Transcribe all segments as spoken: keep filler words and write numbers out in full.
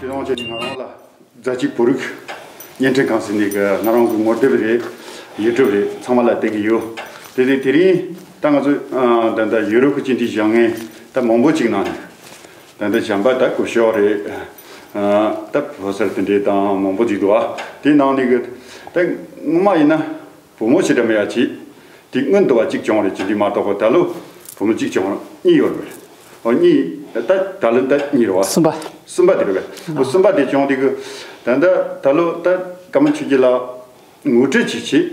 ཡོང་བྱས་ནས་ང་རང་ལ་རྫ་ཆུ་བོད་རིགས་བརྙན་འཕྲིན་ཁང་ཟེར་ནས་ཀྱི་ང་རང་གི་ངོ་དེབ་རེད། ཡུ་ཊུབ་རེད། ཚང་མ་ལ་བསྟན་གྱི་ཡོད། དེ་དེ་དེ་རིང་ད་ང་ཚོ་ཨ་ད་ལྟ་ཡུ་རོབ་ཀྱི་སྤྱི་འཐུས་བཞེངས་མཁན་ད་མང་པོ་ཅིག་ནང་ནས་ད་ལྟ་གཞན་པ་ད་སྐུ་ཞབས་རེད། ཨ་ད་པོ་སར་དེ་འདྲས་དང་མང་པོ་ཅིག་འདུག་ཨ་དེ་ནང་ནས་ཀྱི་ད་སྔོན་མ་ཡིན་ན། བུ་མོ་ཞེ་དྲག་མེད་ཡ་ཅིག་དེ་སྔོན་དུ་བ་གཅིག་བྱུང་རེད་ཅི་འདི་མ་གཏོགས་པ་ད་ལོ་བུ་མོ་གཅིག་བྱུང་རེད། གཉིས་ཡོད་རེད། ཨོ་གཉིས་ད་ད་ལོ་ད་གཉིས་རེད་བ། གསུམ་པ། གསུམ་པ་དེ་རེད་པས། ཨོ་གསུམ་པ་དེ་བྱུང་དེ་གི་ད་ད་ད་ལོ་ད་ཀརྨ་ཆོས་སྐྱིད་ལགས་ངོ་སྤྲོད་ཅིག་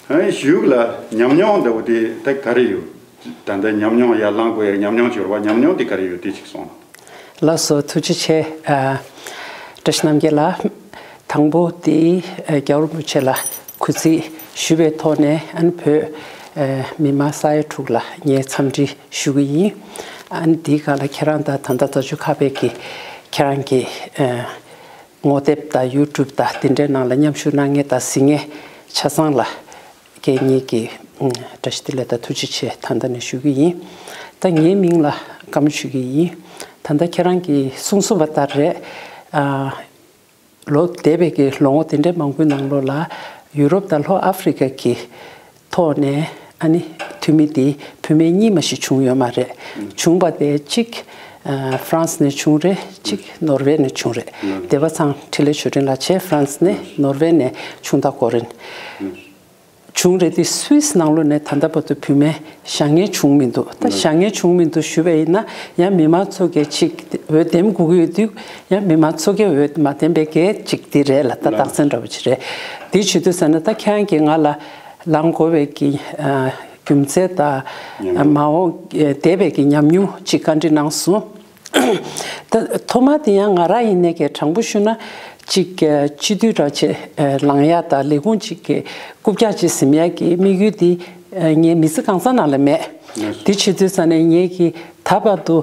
བྱེད། ཨ་གཞུག་ལ་ཉམས་མྱོང་འདྲ་བོ་དེ་ད་ག་རེ་ཡོད། ད་ད་ཉམས་མྱོང་ཡར་ལངས་དགོས་ཡ་ཉམས་མྱོང་ཅིག་ཡོད་རེད་བ། ཉམས་མྱོང་དེ་ག་རེ་ཡོད་དེ་ཅིག་གསུངས། ལགས་སོ། ཐུགས་རྗེ་ཆེ། ཨ། བཀྲ་ཤིས་རྣམ་རྒྱལ་ལགས། དང་པོ་དེ་ཨ་རྒྱལ་བ་རིན་པོ་ཆེ་ལ་གུས་བརྩི་ཞུ་བའི་ཐོག་ནས་ཨ་ནི་བོད་ཨ་མི་མང་ས་ཡ་དྲུག་ལ་ངས་འཚམས་འདྲི་ཞུ་གི་ཡིན། ཨ་ནི་དེའི་སྒང་ལ་ཁྱེད་རང་དང་ད་ལྟ་རྫ་ཆུ་ཁ་པའི་གི་ཁྱེད་རང་གི་ཨ་ངོ་དེབ་དང་ཡུ་ཊུབ་དང་དེ་འདྲའི་ནང་ལ་མཉམ་ཞུགས་གནང་མཁན་དང་གཟིགས་མཁན་ཆ་ཚང་ལ། ཁྱེད་གཉིས་ཀྱི་ཨ་བཀྲ་ཤིས་བདེ་ལེགས་དང་ཐུགས་རྗེ་ཆེ་ད་ལྟ་ནས་ཞུ་གི་ཡིན། ད་ངའི་མིང་ལ་ཀརྨ་ཆོས་སྐྱིད་ཡིན། ད་ལྟ་ཁྱེད་རང་གིས་གསུངས་སོང་བ་ལྟར་རེད། ཨ་ལོ་འདས་པའི་གི་ལོ་ངོ་དེ་འདྲའི་མང་པོའི་ནང་ལོགས་ལ་ཡུ་རོབ་དང་ལྷོ་ཨ་ཧྥེ་རི་ཁ་གི་ཐོག་ནས་ཨ་ནི་འཐུས་མི་དེ་བུད་མེད་གཉིས་མ་ཞིག་བྱུང་ཡོད་མ་རེད། བྱུང་བ་དེ་གཅིག་ཨ་ཧྥ་རན་སི་ནས་བྱུང་རེད། གཅིག་ནོར་ཝེ་ནས་བྱུང་རེད། སྡེ་པ་ཚང་འཕྲིན་ལས་ཆོས་སྒྲོན་ལགས་བྱས་ཧྥ་རན་སི་ནས་ནོར་ཝེ་ནས་བྱུང་ད་གོ་རིན། བྱུང་རེད་དེ་སུད་སི་ནང་ལོགས་ནས་ད་ལྟ་བར་དུ་བུད་མེད་བཞེངས་མཁན་བྱུང་མི་འདུག་ད་བཞེངས་མཁན་བྱུང་མི་འདུག་ཞུ་བ་ཡིན་ན་ཡང་མི་མང་ཚོ་གིས་ཅིག་འོས་འདེམས་དགོས་ཀྱི་ཡོད་དུས་ཡང་མི་མང་ཚོ་གིས་འོས་མ་འདེམས་པའི་གལ་ཅིག་འདི་རེད་ལ་ད་རྟགས་མཚན་འདྲ་བོ་ཅིག་རེད། འདི་བྱེད་དུས་ས་ན་ད་ཁྱེད་རང་གིས་ང་ལ་ལངས་དགོས་པའི་གི་ཨ་རྒྱུ་མཚན་དང་མ་འོངས་འདས་པའི་གི་ཉམས་མྱོང་ཅིག་བཀའ་འདྲི་གནང་སོང་། ད་ཐོག་མ་དེ་ཡང་ང་རང་ཡིན་ནའི་གི་དྲང་པོ་ཞུ་ན་གཅིག་སྤྱི་འཐུས་འདྲ་ཆེ་ལངས་ཡག་དང་ལས་ཁུངས་གཅིག་གི་རྐུབ་བཀྱག་ཅིག་ཟིན་ཡག་གི་དམིགས་ཡུལ་དེ་ངའི་མི་ཚེ་གང་ཟག་ནང་ལ་མེད། དེ་བྱེད་དུས་ཙ་ནས་ངས་གི་ད་བར་དུ་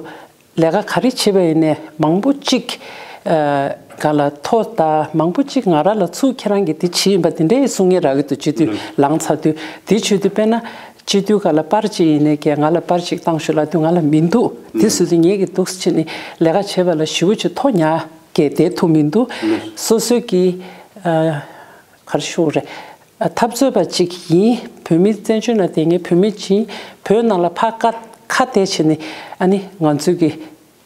ལས་ཀ་ག་རེ་བྱེད་པ་ཡིན་ནའི་མང་པོ་གཅིག་ག་ལ་ཐོ་དང་མང་པོ་གཅིག་ང་རང་ལ་ཚུར་ཁྱེད་རང་གིས་དེ་བྱེད་ཡིན་པ་དེ་འདྲའི་གསུང་མཁན་རག་གི་འདུག་སྤྱི་འཐུས་ལངས་ཚར་དུས་དེ་བྱེད་དུས་དཔེར་ན། སྤྱི་འཐུས་སྒང་ལ་པར་གཅིག་ཡིན་ནའི་ཀྱང་ང་ལ་པར་གཅིག་བཏང་ཤོག་ལབ་དུས་ང་ལ་མི་འདུག་དེ་སྲིད་དུ་ངེད་ཀྱི་འདུག་སེ་བྱས་ནས་ལས་ཀ་བྱེད་པ་ལ་ཞེ་པོ་ཅིག་ཐོ་ཉར་གྱི་བསྡད་ཐུབ་མི་འདུག་སོ་སོའི་གི་ཨ་ག་རེ་ཞུ་དགོས་རེད། ཨ་འཐབ་རྩོད་པ་གཅིག་ཡིན། བོད་མི་བཙན་བྱོལ་ནང་བསྡད་མཁན་བོད་མི་གཅིག་ཡིན། བོད་ནང་ལ་ཕར་ཁ་ཁ་གཏད་བྱས་ནས་ཨ་ནི་ང་ཚོའི་གི་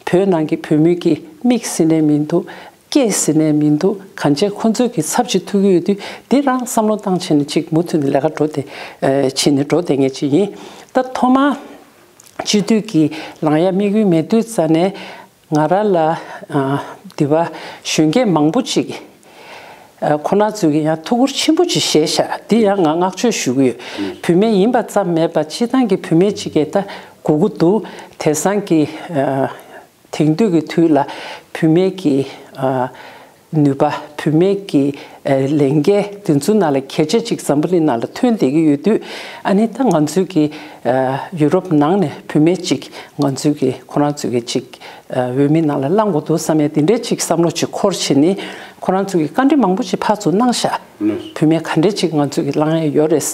བོད་ནང་གི་བོད་མི་གི་མིག་ཟིན་ནས་མི་འདུག་སྐད་ཟིན་ནས་མི་འདུག་གང་བྱས་ཁོ་ཚོས་ཀྱི་ཚབ་ཅིག་ཐུག་གི་ཡོད་དུས་འདི་རང་བསམ་བློ་བཏང་བྱས་ནས་ཅིག་མུ་མཐུད་ནས་ལས་ཀ་འགྲོ་བསྡད་ཨ་བྱས་ནས་འགྲོ་བསྡད་མཁན་ཅིག་ཡིན། ད་ཐོག་མ་སྤྱི་འཐུས་ཀྱི་ལངས་ཡ་དམིགས་ཡུལ་མེད་དུས་ཙ་ནས་ང་རང་ལ་ཨ་འདི་བ་གཞོན་སྐྱེས་མང་པོ་ཅིག་ཨ་ཁོ་ན་ཚོས་ཀྱི་ཡང་ཐུགས་ཁུར་ཆེན་པོ་ཅིག་བཞེས་ཤག་འདི་ཡང་ང་བསྔགས་བརྗོད་ཞུ་གི་ཡོད། བུད་མེད་ཡིན་པ་ཙམ་མེད་པ་སྤྱི་བཏང་གི་བུད་མེད་ཅིག་གིས་ད་དགོས་ཀྱི་འདུག་དེང་སང་གི་ཨ། དེང་དུས་ཀྱི་དུས་ལ་བུད་མེད་ཀྱི་ཨ་ནུས་པ། བུད་མེད་ཀྱི་ཨ་ལས་འགན་དེ་ཚོའི་ནང་ལ་གལ་ཆེ་ཅིག་འཛམ་བུ་གླིང་ནང་ལ་ཐོན་བསྡད་ཀྱི་ཡོད་དུས་ཨ་ནི་ད་ང་ཚོའི་གི་ཨ་ཡུ་རོབ་ནང་ནས་བུད་མེད་ཅིག་ང་ཚོའི་གི་ཁོ་རང་ཚོའི་གི་ཅིག་ཨ་འོས་མི་ནང་ལ་བླང་དགོས་འདུག་བསམ་ཡ་དེ་འདྲའི་ཅིག་བསམ་བློ་ཅིག་འཁོར་བྱས་ནས་ཁོ་རང་ཚོའི་གི་བཀའ་འདྲི་མང་པོ་ཅིག་ཕར་ཚུར་གནང་ཤག་བུད་མེད་ག་འདྲས་ཅིག་ང་ཚོས་ཀྱི་བླང་ཡས་ཡོད་རེད།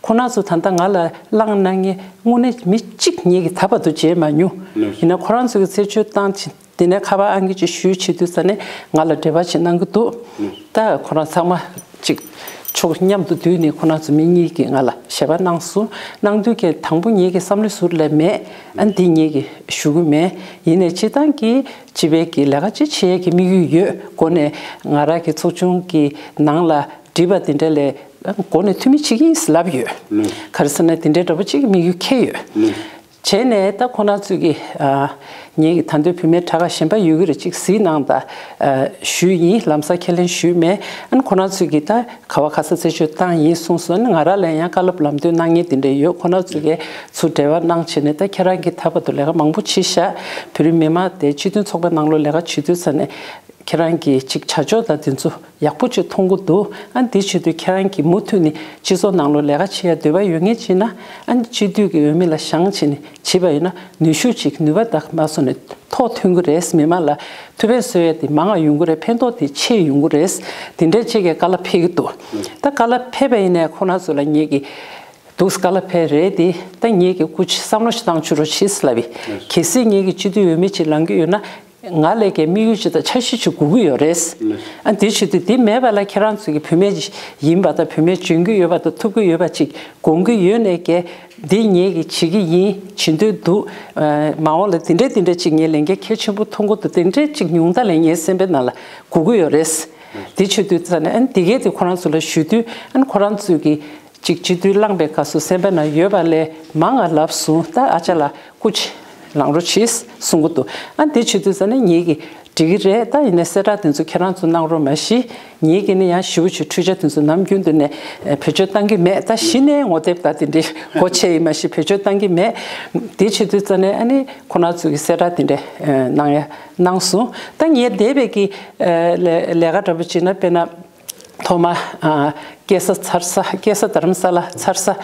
ཁོ་རང་ཚོ་ད་ལྟ་ང་ལ་བླངས་གནང་མཁན་དངོས་གནས་མི་གཅིག་ངེད་ཀྱིས་ད་བར་དུ་མཇལ་མ་མྱོང་། ཡིན་ན་ཁོ་རང་ཚོ་གི་རྩད་གཅོད་བཏང་ཕྱིན་དེ་ནས་ཁ་པར་ཨང་ཀི་ཅིག་ཞུས་བྱེད་དུས་ཙ་ནས་ང་ལ་འབྲེལ་བ་ཅིག་གནང་གི་འདུག་ད་ཁོ་རང་ཚང་མ་ཅིག་ཕྱོགས་མཉམ་དུ་བསྡུས་ནས་ཁོ་རང་ཚོ་མི་གཉིས་ཀྱིས་ང་ལ་ཞལ་པར་གནང་སོང་། གནང་དུས་ཀྱི་དང་པོ་ངེད་ཀྱི་བསམ་བློ་ཟུར་ལས་མེད། ཨ་འདི་ངེད་ཀྱིས་ཞུ་གི་མེད། ཡིན་ནའི་སྤྱི་བཏང་གི་སྤྱི་པའི་གི་ལས་ཀ་ཅིག་བྱེད་ཡས་ཀྱི་དམིགས་ཡུལ་ཡོད། འགོ་ནས་ང་རང་གི་ཚོགས་ཆུང་གི་ནང་ལ། བྲིས་པ་དེ་འདྲ་ལས་འགོ་ནས་འཐུས་མི་བྱེད་ཀྱི་ཡིན་ཟེར་ལབ་ཡོད། ག་རེ་ཟེར་ན་དེ་འདྲའི་འདྲ་པོ་གཅིག་གི་དམིགས་ཡུལ་འཁྱེར་ཡོད། བྱས་ནས་ད་ཁོ་ན་ཚོས་ཀྱི་ཨ་ངེད་ཀྱི་ད་འདོད་བུད་མེད་དྲ་ཁ་གཞན་པ་ཡོད་ཀྱི་རེད་ཅིག་གཟིགས་གནང་དང་ཨ་ཞུས་ཡིན། ལམ་སང་ཁས་ལེན་ཞུས་མེད། ཨ་ནི་ཁོ་ན་ཚོས་ཀྱི་ད་ག་བ་ག་ས་རྩད་གཅོད་བཏང་ཡིན་གསུངས་སོང་། ཨ་ནི་ང་རང་ལ་ཡང་བཀའ་སློབ་ལམ་སྟོན་གནང་མཁན་དེ་འདྲ་ཡོད། ཁོ་ན་ཚོས་ཀྱི་ཚུར་འབྲེལ་བ་གནང་བྱས་ནས་ད་ཁྱེད་རང་གིས་ད་བར་དུ་ལས་ཀ་མང་པོ་བྱས་ཤག་བོད་རིགས་མི་མང་དེ་སྤྱི་མཐུན་ཚོགས་པའི་ནང་ལོགས་ལས་ཀ་བྱེད་དུས་ཙ་ནས། ཁྱེད་རང་གིས་ཅིག་བྱ་ཕྱོགས་དང་དེ་ཚོ་ཡག་པོ་ཅིག་མཐོང་གི་འདུག་ཨ་འདི་བྱེད་དུས་ཁྱེད་རང་གིས་མུ་མཐུད་ནས་སྤྱི་ཚོགས་ནང་ལོགས་ལས་ཀ་བྱེད་ཡ་འདོད་པ་ཡོད་མཁན་ཅིག་ན་ཨ་ནི་སྤྱི་འཐུས་ཀྱི་འོས་མི་ལ་བཞེངས་བྱས་ནས་བྱེད་པ་ཡིན་ན་ནུས་ཤུགས་ཅིག་ནུས་པ་དག་མ་སོང་ནས་ཐོག་ཐོན་གི་རེད། མི་མང་ལ་ཐུགས་ཕན་གསོས་ཡ་དེ་མང་བ་ཡོང་གི་རེད། ཕན་ཐོགས་དེ་ཆེ་ཡོང་གི་རེད། དེ་འདྲའི་ཅིག་གི་བཀའ་སློབ་ཕེབས་ཀྱི་འདུག་ད་བཀའ་སློབ་ཕེབས་པ་ཡིན་ནའི་ཁོ་རང་ཚོ་ལ་ངེད་ཀྱིས་འདུག་བཀའ་སློབ་ཕེབས་རེད་དེ་ད་ངེད་ཀྱི་སྐུ་མཁྱེན་བསམ་བློ་ཞིག་བཏང་བཅུག་རོགས་བྱེད་ཟེར་ལབ་ཡིན། གལ་སྲིད་ངེད་ཀྱི་སྤྱི་འཐུས་འོས་མི་ཅིག་ལངས་ཀྱི་ཡོད་ན། ང་ལས་ཀའི་དམིགས་ཡུལ་ཅིག་དང་འཆར་གཞི་ཅིག་དགོས་ཀྱི་ཡོད་རེད། ཨ་འདི་བྱེད་དུས་འདི་མེད་པ་ལ་ཁྱེད་རང་ཚོ་གི་བུད་མེད་ཡིན་པ་དང་བུད་མེད་འཇོན་གྱི་ཡོད་པ་དང་ཐུབ་ཀྱི་ཡོད་པ་ཅིག་དགོངས་ཀྱི་ཡོད་ནས་ཀྱི་འདི་ངེད་ཀྱི་བྱེད་ཀྱི་ཡིན། བྱེད་འདོད་འདུག། མ་འོངས་ལ་འདི་འདྲས་འདི་འདྲས་ཅིག་ངས་ལས་འགན་གལ་ཆེན་པོ་མཐོང་གི་འདུག། འདི་འདྲས་ཅིག་ཉུང་མཐའ་ལ་ངའི་སེམས་པའི་ནང་ལ་དགོས་ཀྱི་ཡོད་རེད། འདི་བྱེད་དུས་ཙ་ནས་ཨ་ནི་འདི་གས་དེ་ཁོ་རང་ཚོ་ལ་ཞུ་དུས་ཨ་ནི་ཁོ་རང་ཚོས་ཀྱི་ཅིག་སྤྱི་འཐུས་བླངས་པའི་སྐབས་སུ་སེམས་པའི་ནང་ཡོད་པ་ལས་མང་ང་ལབ་སོང་། ད་ཨ་ཅག་ལ་སྐུ་ཅི་ལངས་རོགས་གྱིས་གསུང་གི་འདུག། ཨ་འདི་བྱེད་དུས་ཙ་ནས་ངེད་ཀྱིས་འགྲིག་གི་རེད། ད་ཡིན་ནའི་གསལ་བསྒྲགས་དེ་ཚོ་ཁྱེད་རང་ཚོ་གནང་རོགས་མ་གཞི་ངེད་ཀྱིས་ནི་ཡང་ཞེ་པོ་ཅིག་འཕྲུལ་ཆས་དེ་ཚོ་ནམ་རྒྱུན་དུ་ནས་བེད་སྤྱོད་བཏང་གི་མེད། ད་གཞི་ནས་ངོ་དེབ་ད་དེ་འདྲའི་སྒོ་ཕྱེ་ཡིན་མ་གཞི་བེད་སྤྱོད་བཏང་གི་མེད། འདི་བྱེད་དུས་ཙ་ནས་ཨ་ནི་ཁོ་རང་ཚོས་ཀྱི་གསལ་བསྒྲགས་དེ་འདྲ་གནང་ཡ་གནང་སོང་། ད་ངས་འདས་པའི་གི་ལས་ཀ་འདྲ་པོ་བྱས་ན་དཔེར་ན། ཐོག་མ་ཨ་སྐྱེས་ས་ཚར་ས། སྐྱེས་ས་རྡ་རམ་ས་ལ་ཚར་ས་ཨ་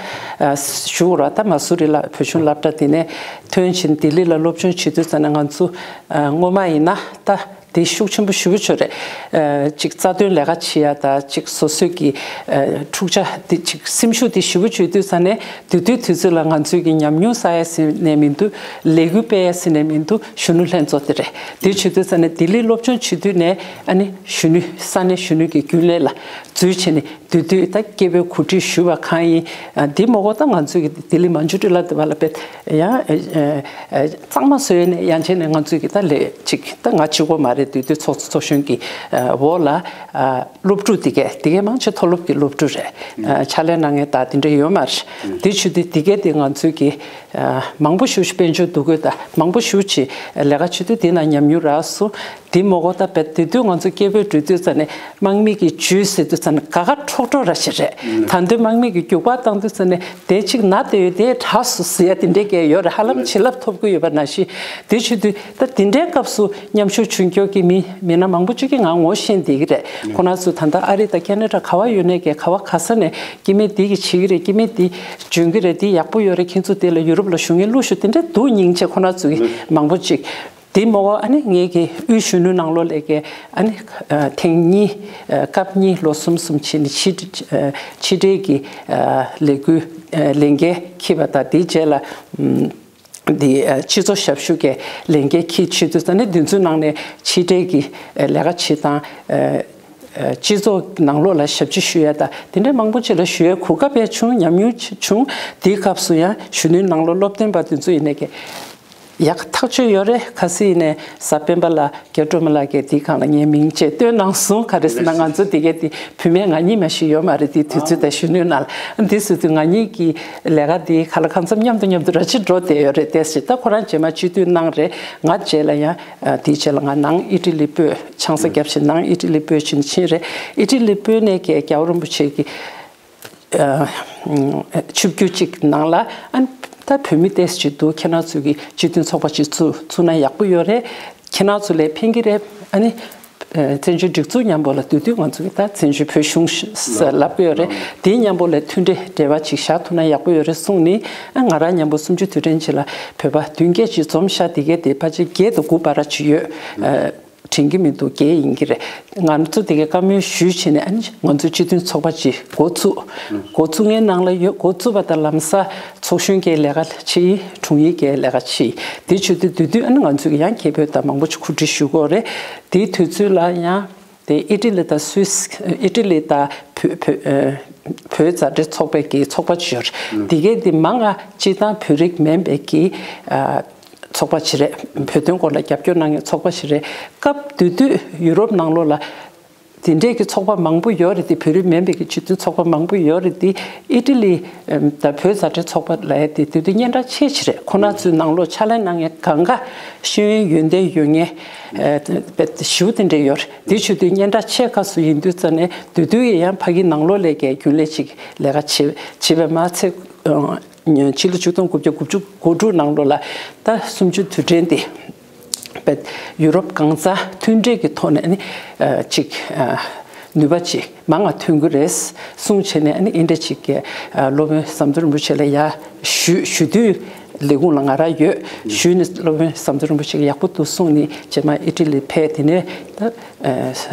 བཞུགས་ར། ད་མ་སུ་རི་ལ་བོད་གཞུང་སློབ་གྲྭ་དེ་ནས་ཐོན་ཕྱིན་ལྡི་ལི་ལ་སློབ་སྦྱོང་བྱེད་དུས་ཙ་ན་ང་ཚོ་ཨ་སྔོན་མ་ཡིན་ན་ད་དེ་ཤུགས་ཆེན་པོ་ཞེ་པོ་ཅིག་རེད། ཨ་ཅིག་རྩ་དོན་ལས་ཀ་བྱེད་ཡ་ད་ཅིག་སོ་སོའི་གི་ཨ་འཁྲུག་ཆ་དེ་ཅིག་སེམས་ཤུགས་དེ་ཞེ་པོ་ཅིག་ཡོད་དུས་ཙ་ནས་དེ་དུས་དུས་ཚོད་ལ་ང་ཚོའི་གི་ཉམས་མྱོང་བསགས་ཡ་ཟེར་ནས་མི་འདུག། ལས་འགུལ་སྤེལ་ཡ་ཟེར་ནས་མི་འདུག། གཞོན་ནུ་ལྷན་ཚོགས་དེ་རེད། དེ་བྱེད་དུས་ཙ་ནས་ལྡི་ལི་སློབ་སྦྱོང་བྱེད་དུས་ནས་ཨ་ནི་གཞོན་ནུ་ས་གནས་གཞོན་ནུ་གི་རྒྱུན་ལས་ལ་འཛུལ་བྱས་ནས་དུས་དུས་ད་སྐད་འབོད་གོ་སྒྲིག་ཞུ་བ་གང་ཡིན། ཨ་འདི་མོ་གོ་ད་ང་ཚོས་ཀྱི་ལྡི་ལི་མན་ཇུ་ཊི་ལ་དེ་བ་ལ་དཔེ་ཡང་ཨ་ཨ་གཙང་མ་བཟོས་ནས་ཡང་བྱས་ནས་ང་ཚོས་ཀྱི་ད་ལས་ཅིག་ད་ང་གཅིག་པོ་མ་རེད། དུས་དུས་ཚོགས་གཙོ་ཚོགས་གཞོན་གྱི་ཨ་འོག་ལ་ཨ་སློབ་ཕྲུག་དེ་གས་དེ་གས་མང་ཆེ་མཐོ་སློབ་ཀྱི་སློབ་ཕྲུག་རེད། ཨ་ཕྱག་ལས་གནང་མཁན་ད་དེ་འདྲ་ཡོད་མ་རེད། དེ་བྱེད་དུས་དེ་གས་དེ་ང་ཚོས་ཀྱི་ཨ་མང་པོ་ཞེ་པོ་ཅིག་དཔལ་འབྱོར་འདུ་འགོད་དང་མང་པོ་ཞེ་པོ་ཅིག་ལས་ཀ་བྱེད་དུས་དེ་ན་ཉམས་མྱོང་རག་སོང་། དེ་མོ་གོ་ད་བེད་དེ་དུས་ང་ཚོ་སྐད་འབོད་འགྲོ་དུས་ཙ་ནས་དམག་མི་གི་ཇུས་ཟེར་དུས་ཙ་ནས་དགའ་དགའ་འཕྲོག་འཕྲོག་ར་ཞིག་རེད། ད་དུང་དམག་མི་གི་རྒྱུག་པ་བཏང་དུས་ཙ་ནས་དེ་གཅིག་ན་དེ་ཡོད་དེ་དྲག་སོང་ཟེར་ཡ་དེ་འདྲའི་སྐད་ཡོད་རེད། ཧ་ལམ་བྱིན་རླབས་ཐོབ་ཀྱི་ཡོད་པ་ནང་བཞིན། དེ་བྱེད་དུས་ད་དེ་འདྲའི་སྐབས་སུ་མཉམ་ཞུགས་བྱུང་མཁན་གྱི་མི་མི་སྣ་མང་པོ་ཅིག་གིས་ང་ངོ་ཤེས་བསྡད་ཀྱི་རེད། ཁོ་རང་ཚོ་ད་ལྟ་ཨ་རི་དང་ཁེ་ན་ཌ་ག་བ་ཡོད་ནའི་གི་ག་བ་ག་ས་ནས་སྐྱེ་དམན་འདི་གི་བྱེད་ཀྱི་རེད། སྐྱེ་དམན་འདི་འཇོན་གྱི་རེད། འདི་ཡག་པོ་ཡོད་རེད། ཁྱེད་ཚོ་འདི་ལ་ཡུ་རོབ་ལ་བཞུགས་མཁན་ལྷུག་ཤོས་དེ་འདྲ་འདུག་སྙིང་རྗེ། ཁོ་རང་ཚོ་གི་མང་པོ་ཅིག་འདི་མོ་ཨ་ནི་ངེད་ཀྱི་དབུས་གཞོན་ནུ་ནང་ལོགས་ལས་ཀའི་ཨ་ནི་ཐེངས་གཉིས་སྐབས་གཉིས་ལོ་གསུམ་གསུམ་ཕྱིན་ནས་ཕྱི་ཕྱི་འབྲེལ་གྱི་ལས་འགུལ་ལས་འགན་འཁྱེར་བ་དང་། དེའི་རྗེས་ལ་འདི་སྤྱི་ཚོགས་ཞབས་ཞུ་གི་ལས་འགན་འཁྱེར་བྱེད་དུས་ཙ་ནས་འདི་ཚོའི་ནང་ནས་ཕྱི་འབྲེལ་གྱི་ལས་ཀ་བྱེད་སྟངས། སྤྱི་ཚོགས་ནང་ལོགས་ལ་ཞབས་ཕྱི་ཞུ་ཡ་དང་དེ་འདྲ་མང་པོ་ཅིག་ལ་ཞུ་ཡའི་གོ་སྐབས་ཡང་བྱུང་། ཉམས་མྱོང་བྱུང་། དེའི་སྐབས་སུ་ཡང་གཞོན་ནུའི་ནང་ལོགས་སློབ་སྟོན་པ་དེ་ཚོ་ཡིན་ནའི་གི་ཡག་ཐག་ཆོད་ཡོད་རེད། ཁ་སང་ཡིན་ནའི་གཟའ་སྤེན་པ་ལ་རྒྱ་སྒྲོལ་མ་ལགས་ཀྱིས་དེའི་སྒང་ལ་ངའི་མིང་བཅས་བཏོན་གནང་སོང་། ག་རེ་ཟེར་ན་ང་ཚོ་དེ་གའི་དེ་བུད་མེད་ང་གཉིས་མ་ཞིག་ཡོད་མ་རེད། དེའི་དུས་ཚོད་དང་གཞོན་ནུའི་ནང་ལ་འདི་ཟེར་དུས་ང་གཉིས་ཀྱི་ལས་ཀ་དེ་ག་ལ་གང་འཚམ་མཉམ་དུ་མཉམ་དུ་ར་ཅིག་འགྲོ་བསྡད་ཡོད་རེད། དེ་ཟེར་ད་ཁོ་རང་རྗེས་མ་སྤྱི་འཐུས་གནང་རེད། ང་རྗེས་ལ་ཡང་ཨ་དེའི་རྗེས་ལ་ང་ནང་ཨི་ཊ་ལི་སྤོས་ཆང་ས་བརྒྱབ་བཞིན་ནང་ཨི་ཊ་ལི་སྤོས་ཕྱིན་ཕྱིན་རེད། ཨི་ཊ་ལི་སྤོས་ནས་ཀྱི་རྒྱལ་བ་རིན་པོ་ཆེ་གི་ཨ་ཆིབས་བསྒྱུར་གཅིག་ནང་ལ་ཨ་ད་བོད་མི་ཏོག་ཙམ་ཅིག་འདུག། ཁྱེད་རང་ཚོ་གི་སྤྱི་མཐུན་ཚོགས་པ་ཅིག་བཙུགས་བཙུགས་ན་ཡག་པོ་ཡོད་རེད། ཁྱེད་རང་ཚོ་ལ་ཕན་གྱི་རེད། ཨ་ནི་ཨ་བཙན་བྱོལ་སྒྲིག་འཛུགས་མཉམ་པོ་ལ་དུས་དུས་ང་ཚོ་གི་ད་བཙན་བྱོལ་བོད་གཞུང་ལབ་ཀྱི་ཡོད་རེད། དེ་མཉམ་པོ་ལ་མཐུན་སྒྲིལ་འབྲེལ་བ་ཅིག་བཞག་ཐུབ་ན་ཡག་པོ་ཡོད་རེད་གསུངས་ནི། ཨ་ང་རང་མཉམ་པོ་གསུམ་བཅུ་དུས་དྲན་ཅིག་ལ་བོད་པ་བདུན་བརྒྱད་ཅིག་འཛོམས་ཤག། དེ་གའི་དེ་ཕལ་ཆེར་བརྒྱད་དང་དགུ་བར་ཅིག་ཡོད། ཨ་དྲན་གྱི་མི་འདུག། བརྒྱད་ཡིན་གྱི་རེད། ང་ཚོ་དེ་གའི་བཀའ་མོལ་ཞུས་བྱས་ནས་ཨ་ནི་ང་ཚོའི་སྤྱི་མཐུན་ཚོགས་པ་ཅིག་འགོ་བཙུགས། འགོ་བཙུགས་མཁན་ནང་ལ་ཡོད། འགོ་བཙུགས་པ་དང་ལམ་སང་ཚོགས་གཞོན་གྱི་ལས་ཀ་བྱེད། དྲུང་ཡིག་གི་ལས་ཀ་བྱེད། དེ་བྱེད་དུས་དུས་དུས་ཨ་ནི་ང་ཚོས་ཀྱི་ཡང་སྐད་འབོད་དང་མང་པོ་ཅིག་གོ་སྒྲིག་ཞུ་དགོས་རེད། དེའི་དུས་ཚོད་ལ་ཡང་དེ་ཨི་ཊ་ལི་དང་སུད་སི། ཨི་ཊ་ལི་དང་བོད་བོད་ཨ་བོད་མཛའ་འབྲེལ་ཚོགས་པའི་གི་ཚོགས་པ་ཅིག་ཡོད་རེད། དེ་གའི་དེ་མང་ང་སྤྱིར་བཏང་བོད་རིགས་མིན་པའི་གི་ཨ་ཚོགས་པ་ཞིག་རེད། བོད་དོན་སྐོར་ལ་རྒྱབ་སྐྱོར་གནང་མཁན་ཚོགས་པ་ཞིག་རེད། སྐབས་དེ་དུས་ཡུ་རོབ་ནང་ལོགས་ལ་དེ་འདྲས་ཀྱི་ཚོགས་པ་མང་པོ་ཡོད་རེད་དེ། བོད་རིགས་མིན་པའི་གི་སྤྱི་མཐུན་ཚོགས་པ་མང་པོ་ཡོད་རེད་དེ། ཨི་ཊ་ལི་ཨམ་དང་བོད་མཛའ་འབྲེལ་ཚོགས་པ་ལབ་ཡ་དེ་དེ་དུས་སྙན་གྲགས་ཆེ་ཆེ་རེད། ཁོ་ན་ཚོའི་ནང་ལོགས་ཕྱག་ལས་གནང་མཁན་གང་ག་ཤེས་ཡོན་ཡོན་ཏན་ཡོད་མཁན་ཨ་དཔེ་ཞེ་པོ་དེ་འདྲས་ཡོད་རེད། དེ་བྱེད་དུས་སྙན་གྲགས་ཆེ་ཁ་སུ་ཡིན་དུས་ཙ་ནས་དེ་དུས་ཡི་ཡང་ཕ་གི་ནང་ལོགས་ལས་ཀའི་རྒྱུན་ལས་ཅིག་ལས་ཀ་བྱེད་བྱེད་པ་མ་ཚད། ཕྱི་ལོ་ཆིག་སྟོང་དགུ་བརྒྱ་དགུ་བཅུ་གོ་དྲུག་ནང་ལོགས་ལ་ད་གསུམ་བཅུ་དུས་དྲན་དེ་བེད་ཡུ་རོབ་གང་ཚ་མཐུན་འབྲེལ་གྱི་ཐོག་ནས་ནི་ཨ་ཅིག་ཨ་ནུས་པ་ཅིག་མང་ང་ཐོན་གྱི་རེད་གསུངས་བྱས་ནས་ཨ་ནི་ཨིན་འདྲ་ཅིག་གི་ཨ་སློབ་དཔོན་ཟམ་གདོང་རིན་པོ་ཆེ་ལ་ཡ་ཞུ་ཞུ་དུས་ལས་ཁུངས་ལ་ང་རང་ཡོད། ཞུས་ནས་སློབ་དཔོན་ཟམ་གདོང་རིན་པོ་ཆེ་གིས་ཡག་པོ་འདུག་གསུངས་ནས་རྗེས་མ་ཨི་ཊ་ལི་ཕེབས། དེ་ནས་ད་ཨ་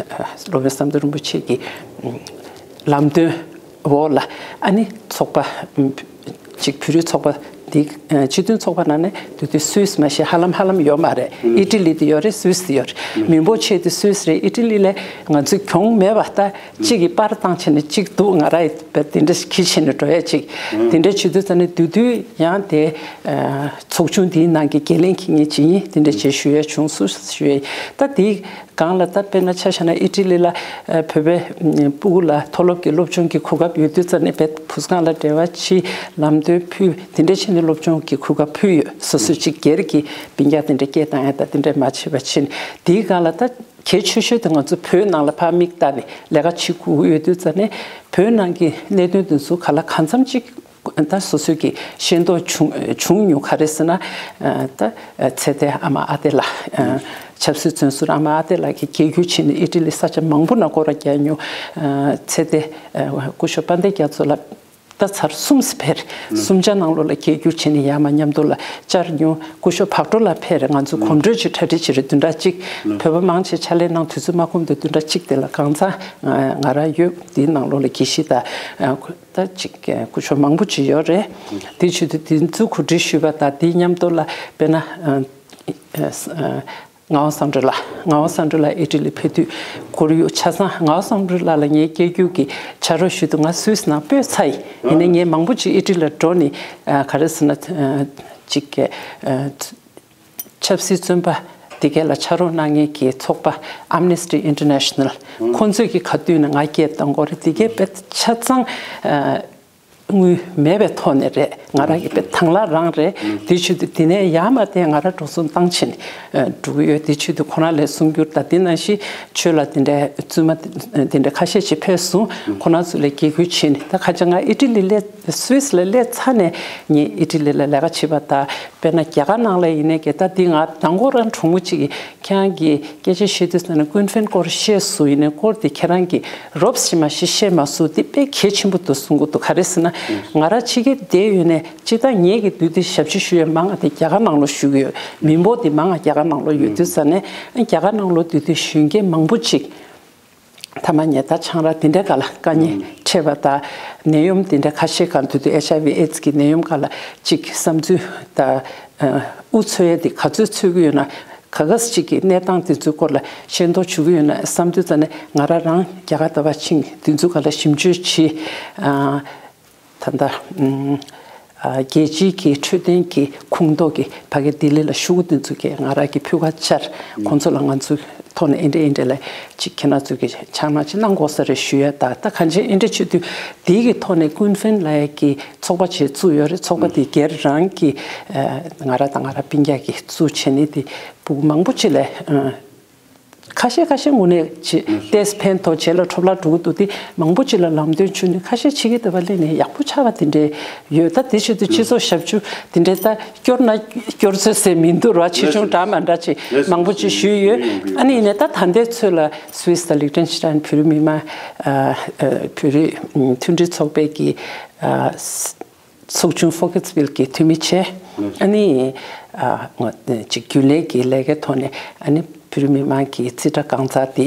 སློབ་དཔོན་ཟམ་གདོང་རིན་པོ་ཆེ་གིས་ལམ་སྟོན་འོག་ལ་ཨ་ནི་ཚོགས་པ་ཅིག་བོད་རིགས་ཚོགས་པ་ འདི་སྤྱི་མཐུན་ཚོགས་པ་ནང་ནས་དེ་དུས་སུད་སི་མ་གཞི་ཧ་ལམ་ཧ་ལམ་ཡོད་མ་རེད། ཨི་ཊ་ལི་དེ་ཡོད་རེད། སུད་སི་དེ་ཡོད་རེད། མི་འབོར་ཆེ་དེ་སུད་སི་རེད། ཨི་ཊ་ལི་ལས་ང་ཚོས་གྱོང་མེད་པ། ད་གཅིག་གིས་པར་བཏང་བྱས་ནས་གཅིག་འདུག་ང་རང་ཡི་དེ་འདྲ་ཁྱི་བྱས་ནས་འགྲོ་ཡ་གཅིག་དེ་འདྲ་བྱེད་དུས་ཙ་ནས་དེ་དུས་ཡང་དེ་ཚོགས་ཆུང་དེའི་ནང་གི་འགན་ལེན་གྱི་ངས་ཇི་ཡིན་དེ་འདྲ་བྱས་ཞུ་ཡ་བྱུང་སུད་སི་ཞུ་ཡ་ཡིན། ད་དེའི་སྒང་ལ་ད་དཔེར་ན་ཆ་བཞག་ན་ཨི་ཊ་ལི་ལ་བོད་པའི་སྤུ་གུ་ལ་མཐོ་སློབ་ཀྱི་སློབ་སྦྱོང་གི་གོ་སྐབས་ཡོད་དུས་ཙ་ནས་བོད་ཕུགས་ཁང་ལ་འབྲེལ་བ་བྱེད། ལམ་སྟོན་ཕུལ། དེ་འདྲ་བྱས་ནས་སློབ་སྦྱོང་གི་གོ་སྐབས་ཕུལ་ཡོད། སོ་སོ་གཅིག་སྒེར་གྱི་སྤུན་ཀྱག་དེ་འདྲ་སྐད་བཏང་ཡ་ད་དེ་འདྲ་མ་བྱེད་པ་བྱས་ནས་དེའི་སྒང་ལ་ད་གལ་ཆེ་ཤོས་དེ་ང་ཚོ་བོད་ནང་ལ་ཕར་མིག་ལྟ་ནས་ལས་ཀ་བྱེད་དགོས་ཡོད་དུས་ཙ་ནས་བོད་ནང་གི་གནད་དོན་དེ་ཚོ་ག་ལ་གང་འཚམ་གཅིག་ད་སོ་སོའི་གི་ཤེས་རྟོགས་བྱུང་བྱུང་མྱོང་། ག་རེ་ཟེར་ན་ད་ཚེ་བརྟན་ཨ་མ་ཨ་ཏེ་ལགས། ཆབ་སྲིད་བཙོན་ཟུར་ཨ་མ་ཨ་ཏེ་ལགས་ཀྱིས་རྒྱལ་བསྒྱུར་བྱས་ནས་ཨི་ཊ་ལི་ས་ཆ་མང་པོ་ནང་སྐོར་ར་རྒྱག་མྱོང་། ཚེ་བརྟན་སྐུ་ཞབས་དཔལ་ལྡན་རྒྱ་མཚོ་ལགས་ད་ཚར་གསུམ་ཙམ་ཕེབས། གསུམ་ཆ་ནང་ལོགས་ལ་རྒྱལ་བསྒྱུར་བྱས་ནས་ཡར་མར་མཉམ་དུ་ལ་བཅར་མྱོང་། སྐུ་ཞབས་བག་གྲོ་ལགས་ཕེབས་རེད། ང་ཚོ་གོམ་བགྲོད་ཅིག་གྲ་སྒྲིག་བྱས་རེད། བདུན་ཕྲག་གཅིག་བོད་པ་མང་ཆེ་ཕྱག་ལས་གནང་དུས་ཚོད་མ་ཁོམ་དུས་བདུན་ཕྲག་གཅིག་དེ་ལ་གང་ཚང་ང་རང་ཡོད། དེའི་ནང་ལོགས་ལ་དགེ་བཤེས་དང་ད་ཅིག་སྐུ་ཞབས་མང་པོ་ཅིག་ཡོད་རེད། དེ་བྱེད་དུས་དེ་ཚོ་གོ་སྒྲིག་ཞུས་པ་དང་དེའི་མཉམ་དུ་ལ་དཔེར་ན་ངག་དབང་བསམ་གྲུབ་ལགས། ངག་དབང་བསམ་གྲུབ་ལགས་ཨི་ཊ་ལི་ཕེབས་དུས་ཁོར་ཡུག་ཆ་ཚང་། ངག་དབང་བསམ་གྲུབ་ལགས་ལ་ངས་སྐད་སྒྱུར་གྱི་ཕྱག་རོགས་ཞུས་དུས་ང་སུད་སི་ནང་སྤོས་ཚར་ཡིན། ཡིན་ནའི་ངས་མང་པོ་ཅིག་ཨི་ཊ་ལི་ལ་འགྲོ་ནས་ག་རེ་ཟེར་ན་ཅིག་ཆབ་སྲིད་བཙོན་པ་དེ་གའི་ལ་ཕྱག་རོགས་གནང་མཁན་གྱི་ཚོགས་པ་Amnesty International ཁོང་ཚོས་ཀྱི་ཁ་བསྡུས་ནས་ང་སྐད་བཏང་གོ་རེད། དེ་གའི་དཔེ་ཆ་ཚང་དངུལ་མེད་པའི་ཐོག་ནས་རེད། ང་རང་གི་དཔེ་དང་བླངས་རང་རེད། དེ་བྱེད་དུས་དེ་ནས་ཡར་མར་དེ་ང་རང་འགྲོ་སོང་བཏང་བྱས་ནས་འགྲོ་གི་ཡོད། དེ་བྱེད་དུས་ཁོ་རང་ལས་གསུང་སྒྱུར་དང་དེ་ནང་བཞིན་ཆོས་ལ་དེ་འདྲའི་བཙུན་མ་དེ་འདྲ་ཁ་ཤས་ཅིག་ཕེབས་སོང་། ཁོ་རང་ཚོ་ལས་དགེ་སྐུལ་བྱས་ནས་ད་ཁ་ཆེ་ང་ཨི་ཊ་ལི་སླེབས་སུད་སི་ལ་སླེབས་ཚར་ནས་ངས་ཨི་ཊ་ལི་ལ་ལས་ཀ་བྱེད་པ་དང་དཔེར་ན་རྒྱ་གར་ནང་ལ་ཡིན་ནའི་གི་ད་འདི་ང་མདང་དགོང་རང་གྲོགས་མོ་གཅིག་གིས་ཁྱེད་རང་གིས་སྐད་ཆ་བཤད་དུས་ཙ་ན་ཀུན་ཧྥེན་སྐོར་བཤད་སོང་། ཡིན་ནའི་སྐོར་དེ་ཁྱེད་རང་གིས་རོབ་ཙམ་མ་ཤེས་བཤད་མ་སོང་། དེ་དཔེ་གལ་ཆེན་པོ་འདུག་གསུང་གི་འདུག་ག་རེ་ཟེར་ན་ང་རང་ཕྱི་རྒྱལ་བསྡད་ཡོད་ནའི་སྤྱིར་བཏང་ངེད་ཀྱི་འདུས་སྡེ་ཞབས་ཕྱི་ཞུ་ཡས་མང་ང་དེ་རྒྱ་གར་ནང་ལོགས་བཞུགས་ཡོད། མི་འབོར་དེ་མང་ང་རྒྱ་གར་ནང་ལོགས་ཡོད་དུས་ཙ་ནས་རྒྱ་གར་ནང་ལོགས་འདུས་སྡེ་གཞོན་སྐྱེས་མང་པོ་ཅིག་མཐའ་མ་ཉལ་ཐ་ཆང་རག་དེ་འདྲའི་སྒང་ལ་དཀའ་ངལ་འཕྲད་པ་དང་། ནད་ཡམས་དེ་འདྲ་ཁ་ཤས་སྒང་དུས་དུས་ཨེཆ་ཨའི་ཝི་ཨེ་ཌི་སི་གི་ནད་ཡམས་སྒང་ལ་ཅིག་བསམ་ཚུལ་དང་དབུ་འཚོལ་ཡས་དེ་ག་ཚོད་འཚོལ་གྱི་ཡོད་ན། ག་ག་ཅིག་གི་གནས་སྟངས་དེ་ཚོའི་སྐོར་ལ་ཤེས་རྟོགས་བྱེད་ཀྱི་ཡོད་ན་བསམ་དུས་ཙ་ནས་ང་རང་རང་རྒྱ་གར་ད་བར་ཕྱིན་དེ་ཚོའི་སྒང་ལ་ཞིབ་འཇུག་བྱས། ད་ལྟ་རྒྱལ་སྤྱིའི་གི་འཕྲོད་བསྟེན་གྱི་ཁོངས་གཏོགས་ཀྱི་ཕ་གི་ལྡི་ལི་ལ་བཞུགས་དེ་ཚོ་གིས་ང་རང་གི་ཕུལ་ཁ་བཅར། ཁོང་ཚོ་ལ་ང་ཚོའི་ཐོག་ནས་ཨེ་འདྲ་ཨེ་འདྲ་ལ་ཅིག་ཁྱེད་རང་ཚོ་གིས་ཆ་ནང་ཅིག་གནང་དགོས་ས་རེད་ཞུ་ཡ། ད་ད་གང་ཅི་ཨེ་འདྲ་བྱེད་དུས་དེའི་གི་ཐོག་ནས་ཀུན་ཧྥེན་ལབ་ཡ་གི་ཚོགས་པ་ཅིག་བཙུགས་ཡོད་རེད། ཚོགས་པ་དེ་སྒེར་རང་གི་ང་རང་དང་ང་རང་སྤུན་ཀྱག་གིས་བཙུགས་བྱས་ནས་དེ་ཕྲུ་གུ་མང་པོ་ཅིག་ལ། ཁ་ཤས་ཁ་ཤས་དངོས་གནས་ཅིག་ཏེས་ཕན་ཐོགས་བྱེད་ལ་འཕྲོ་བརླག་འགྲོ་གི་འདུག་དེ་མང་པོ་ཅིག་ལ་ལམ་སྟོན་བྱུང་ནས་ཁ་ཤས་ཕྱི་རྒྱལ་དུ་བ་སླེབས་ནས་ཡག་པོ་ཆགས་པ་དེ་འདྲས་ཡོད། ད་དེ་བྱེད་དུས་སྤྱི་ཚོགས་ཞབས་ཞུ་དེ་འདྲས་ད་སྐྱོར་ན་སྐྱོར་ཚོད་ཟེར་མི་འདུག་ར། ཆེ་ཆུང་འདྲ་མ་འདྲ་ཅིག་མང་པོ་ཅིག་ཞུས་ཡོད། ཨ་ནི་ཡིན་ནའི་ད་ད་ལྟའི་ཚོད་ལ་སུད་སི་དང་ལིག་ཏེན་ཤི་ཏན་བོད་རིགས་མི་མང་བོད་རིགས་མཐུན་སྒྲིལ་ཚོགས་པའི་གི་ཚོགས་ཆུང་ཧྥོ་ཁེ་སི་བྷིལ་གྱི་འཐུས་མི་བྱས། ཨ་ནི་ཅིག་རྒྱུན་ལས་ཀྱི་ལས་ཀའི་ཐོག་ནས་ཨ་ནི་བོད་རིགས་མི་མང་གི་རྩིས་ཁྲ་གང་ཚར་དེ་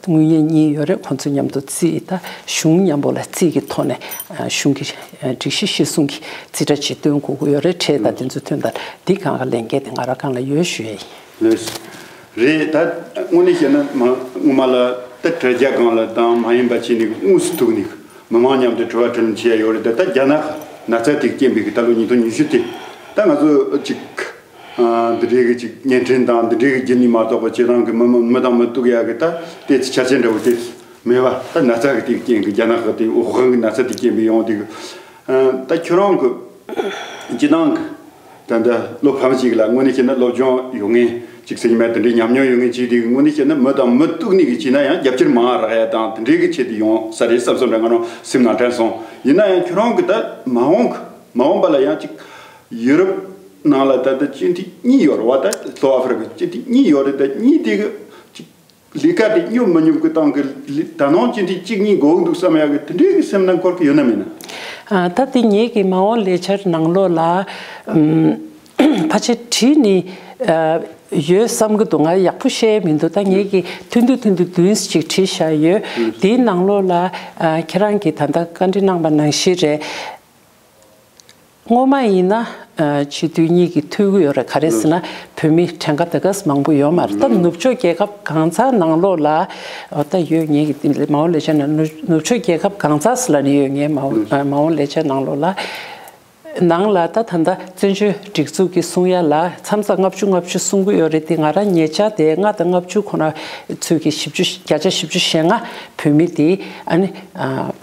དངུལ་གཉེར་གཉིས་ཡོད་རེད། ཁོང་ཚོ་མཉམ་དུ་རྩིས་ད་གཞུང་མཉམ་པོ་ལ་རྩིས་ཀྱི་ཐོག་ནས་གཞུང་གི་སྒྲིག་གཞི་གཞིར་བཟུང་གི་རྩིས་ཁྲ་ཅིག་སྟོན་དགོས་ཀྱི་ཡོད་རེད། ཁྲལ་དང་དེ་ཚོ་ཐོན་དང་འདི་གང་ག་ལས་འགན་དེ་ང་རང་སྒང་ལ་ཡོད་ཞུ་ཡ་ཡིན། ལགས་སོ། རེད། ད་དངོས་གནས་བཤད་ན་མ་སྔོན་མ་ལ་ད་དྲ་རྒྱ་སྒང་ལ་དང་མ་ཡིན་པ་བྱས་ནས་དངོས་སུ་ཐུག་ནས་མི་མང་མཉམ་དུ་དྲི་བ་དྲིས་ལན་བྱེད་ཡ་ཡོད་རེད། ད་ད་རྒྱ་ནག་ན་ཚ་དེ་རྐྱེན་པས་ད་ལོ་ཉིས་སྟོང་ཉི་ཤུ་དེ་ད་ང་ཚོ་ཅིག་འདི་འདྲའི་གི་ཅིག་བརྙན་འཕྲིན་དང་འདི་འདྲའི་གི་བརྒྱུད་ནས་མ་གཏོགས་པ་སྤྱིར་བཏང་གི་མི་མི་མི་དང་མི་ཐུག་ཡ་གི་ད་དེ་ཆ་རྐྱེན་འདྲ་བོ་དེ་མེད་པ། ད་ན་ཚ་གི་དེ་རྐྱེན་གི་རྒྱ་ནག་གི་དེ་ཝུ་ཧན་གི་ན་ཚ་དེ་རྐྱེན་པས་ཡོང་དེ་གི་ད་ཁྱོད་རང་གི་སྤྱིར་བཏང་གི་ད་ལྟ་བློ་ཕམ་ཞིག་ལ་དངོས་གནས་བཤད་ན་སློབ་སྦྱོང་ཡོད་མཁན་ཅིག་ཟེར་ཉི་མ་དེ་འདྲའི་ཉམས་མྱོང་ཡོད་མཁན་ཅིག་དེ་དངོས་གནས་བཤད་ན་མི་དང་མི་ཐུག་ནས་གི་བྱས་ན་ཡང་རྒྱབ་སྐྱོར་མང་རག་ཡ་དང་དེ་འདྲའི་གི་ཆེད་དུ་ཡོང་ས་རེད་བསམ་བསམ་འདྲ་ང་རང་སེམས་ནང་དྲན་སོང་། ཡིན་ན་ཡང་ཁྱོད་རང་གི་ད་མ་འོངས་གི་མ་འོངས་པ་ལ་ཡང་ཅིག་ཡུ་རོབ་ནང་ལ་ད་ལྟ་སྤྱི་འཐུས་གཉིས་ཡོད་རེད་བ། ད་ལྷོ་ཨ་ཧྥི་རི་ཀའི་སྤྱི་འཐུས་གཉིས་ཡོད་རེད། ད་གཉིས་དེ་གི་ཅིག་ལས་ཀ་དེ་སྙོབ་མི་སྙོབ་ཀྱི་སྟེང་གི་ལས་ད་ནང་སྤྱི་འཐུས་གཅིག་གཉིས་དགོས་ཀྱི་འདུག་བསམ་ཡག་གི་དེ་འདྲའི་གི་སེམས་ནང་འཁོར་གི་ཡོད་ན་མེད་ན། ཨ། ད་དེ་ངེད་ཀྱི་མ་འོངས་ལས་འཆར་ནང་ལོགས་ལ་ཨམ་ཕལ་ཆེར་བྲིས་ནས་ཨ་ཡོད་བསམ་གྱི་འདུག་ང་ཡག་པོ་ཤེས་མི་འདུག་ད་ངེད་ཀྱི་ཐུང་ཐུང་ཐུང་ཐུང་བདུན་ཅིག་བྲིས་བཞག་ཡོད། དེའི་ནང་ལོགས་ལ་ཨ་ཁྱེད་རང་གིས་ད་ལྟ་བཀའ་འདྲི་གནང་པ་ནང་བཞིན་རེད། སྔོན་མ་ཡིན་ན་ཨ་སྤྱི་འཐུས་གཉིས་ཀྱིས་འཐུས་ཀྱི་ཡོད་རེད། ག་རེ་ཟེར་ན་བོད་མི་གྲངས་ཀ་དེ་ག་ཙམ་མང་པོ་ཡོད་མ་རེད། ད་ནུབ་ཕྱོགས་རྒྱལ་ཁབ་གང་ཚང་ནང་ལོགས་ལ་ཨ་ད་ཡོད། ངེད་ཀྱི་མ་འོངས་ལས་འཆར་ནང་ནུབ་ནུབ་ཕྱོགས་རྒྱལ་ཁབ་གང་ཚང་ཟེར་ལབ་ནས་ཡོད། ངའི་མ་འོངས་ཨ་མ་འོངས་ལས་འཆར་ནང་ལོགས་ལ། ནང་ལ་ད་ད་ལྟ་བཙན་བྱོལ་སྒྲིག་འཛུགས་ཀྱི་གསུང་ཡ་ལ་མཚམས་མཚམས་ལྔ་བཅུ་ལྔ་བཅུ་གསུང་གི་ཡོད་རེད་དེ། ང་རང་ཉེ་ཆར་དེ་ལྔ་དང་ལྔ་བཅུ་ཁོ་ན་ཚུད་ཀྱི་བཞི་བཅུ་བརྒྱ་ཆ་བཞི་བཅུ་ཞེ་ལྔ་བོད་མི་དེ་ཨ་ནི་ཨ་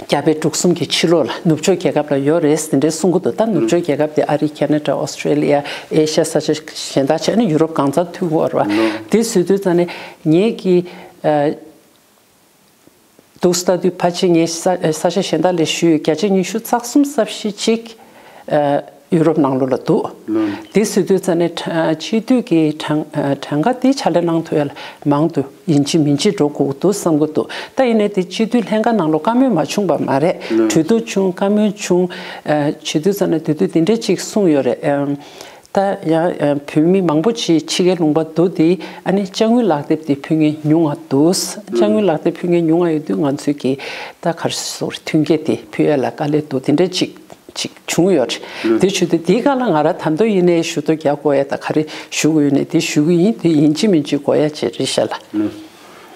རྒྱ་བལ་འབྲུག་གསུམ་གྱི་ཕྱི་ལོགས་ལ་ནུབ་ཕྱོགས་རྒྱལ་ཁབ་ལ་ཡོད་རེད་དེ་འདྲའི་གསུང་གི་འདུག་ད་ནུབ་ཕྱོགས་རྒྱལ་ཁབ་དེ་ཨ་རི། ཁེ་ན་ཌ། ཨོ་སི་ཀྲེ་ལི་ཡ། ཨེ་ཤ་ས་ཆ་གཞན་དག་བྱས་ནས་ཡུ་རོབ་གང་ཚང་ཐུག་གི་ཡོད་རེད་བ། དེ་བཟོས་དུས་ཙང་ནས་ངེད་ཀྱི་ཨ། འདུག་ལྟ་དུས་ཕལ་ཆེར་ངས་ས་ས་ཆ་གཞན་དག་ལས་ཞུས་ཡོད། བརྒྱ་ཆ་ཉི་ཤུ་རྩ་གསུམ་རྩ་བཞི་ཅིག་ཨ་ཡུ་རོབ་ནང་ལོགས་ལ་འདུག་ལོན། དེ་ཟེར་དུས་ཙ་ནས་ཁྲ་སྤྱི་འཐུས་ཀྱི་གྲངས་ཨ་གྲངས་ཀ་དེ་ཕྱག་ལས་གནང་ཐུབ་ཡ་ལ་མང་དུ་ཡིན་གཅིག་མིན་གཅིག་འགྲོ་དགོས་འདུག་བསམ་གྱི་འདུག་ད་ཡིན་ནའི་དེ་སྤྱི་འཐུས་ལྷན་ཁང་ནང་ལོགས་བཀའ་མོལ་མ་བྱུང་བ་མ་རེད། ལོན། གྲོས་བསྡུར་བྱུང་། བཀའ་མོལ་བྱུང་། ཨ་བྱེད་དུས་ཙ་ནས་དེ་དུས་དེ་འདྲས་ཅིག་གསུངས་ཡོད་རེད། ཨམ། ད་ཡང་བོད་མི་མང་པོ་ཅིག་ཕྱི་རྒྱལ་ལུང་པ་འདུག་དེ་ཨ་ནི་དཔྱ་དངུལ་ལག་དེབ་དེ་ཕུལ་མཁན་ཉུང་ང་འདུག་དཔྱ་དངུལ་ལག་དེབ་ཕུལ་མཁན་ཉུང་ང་ཡོད་དུས་ང་ཚོས་ཀྱི་ད་ག་རེ་ཟེར། མཐུན་རྐྱེན་དེ་ཕུལ་ཡ་ལ་དཀའ་ལས་འདུག་དེ་འདྲ་ཅིག་ཅིག་བྱུང་ཡོད་རེད། དེ་བྱེད་དུས་དེའི་སྒང་ལ་ང་རང་ད་དུང་ཡིན་ནའི་ཞུ་གཏུག་རྒྱག་དགོས་ཡ་ད་ག་རེ་ཞུ་དགོས་ཡོད་ནའི་དེ་ཞུ་གི་ཡིན། དེ་ཡིན་གཅིག་མིན་གཅིག་དགོས་ཡ་ཅིག་རེད་ཤག་ལགས།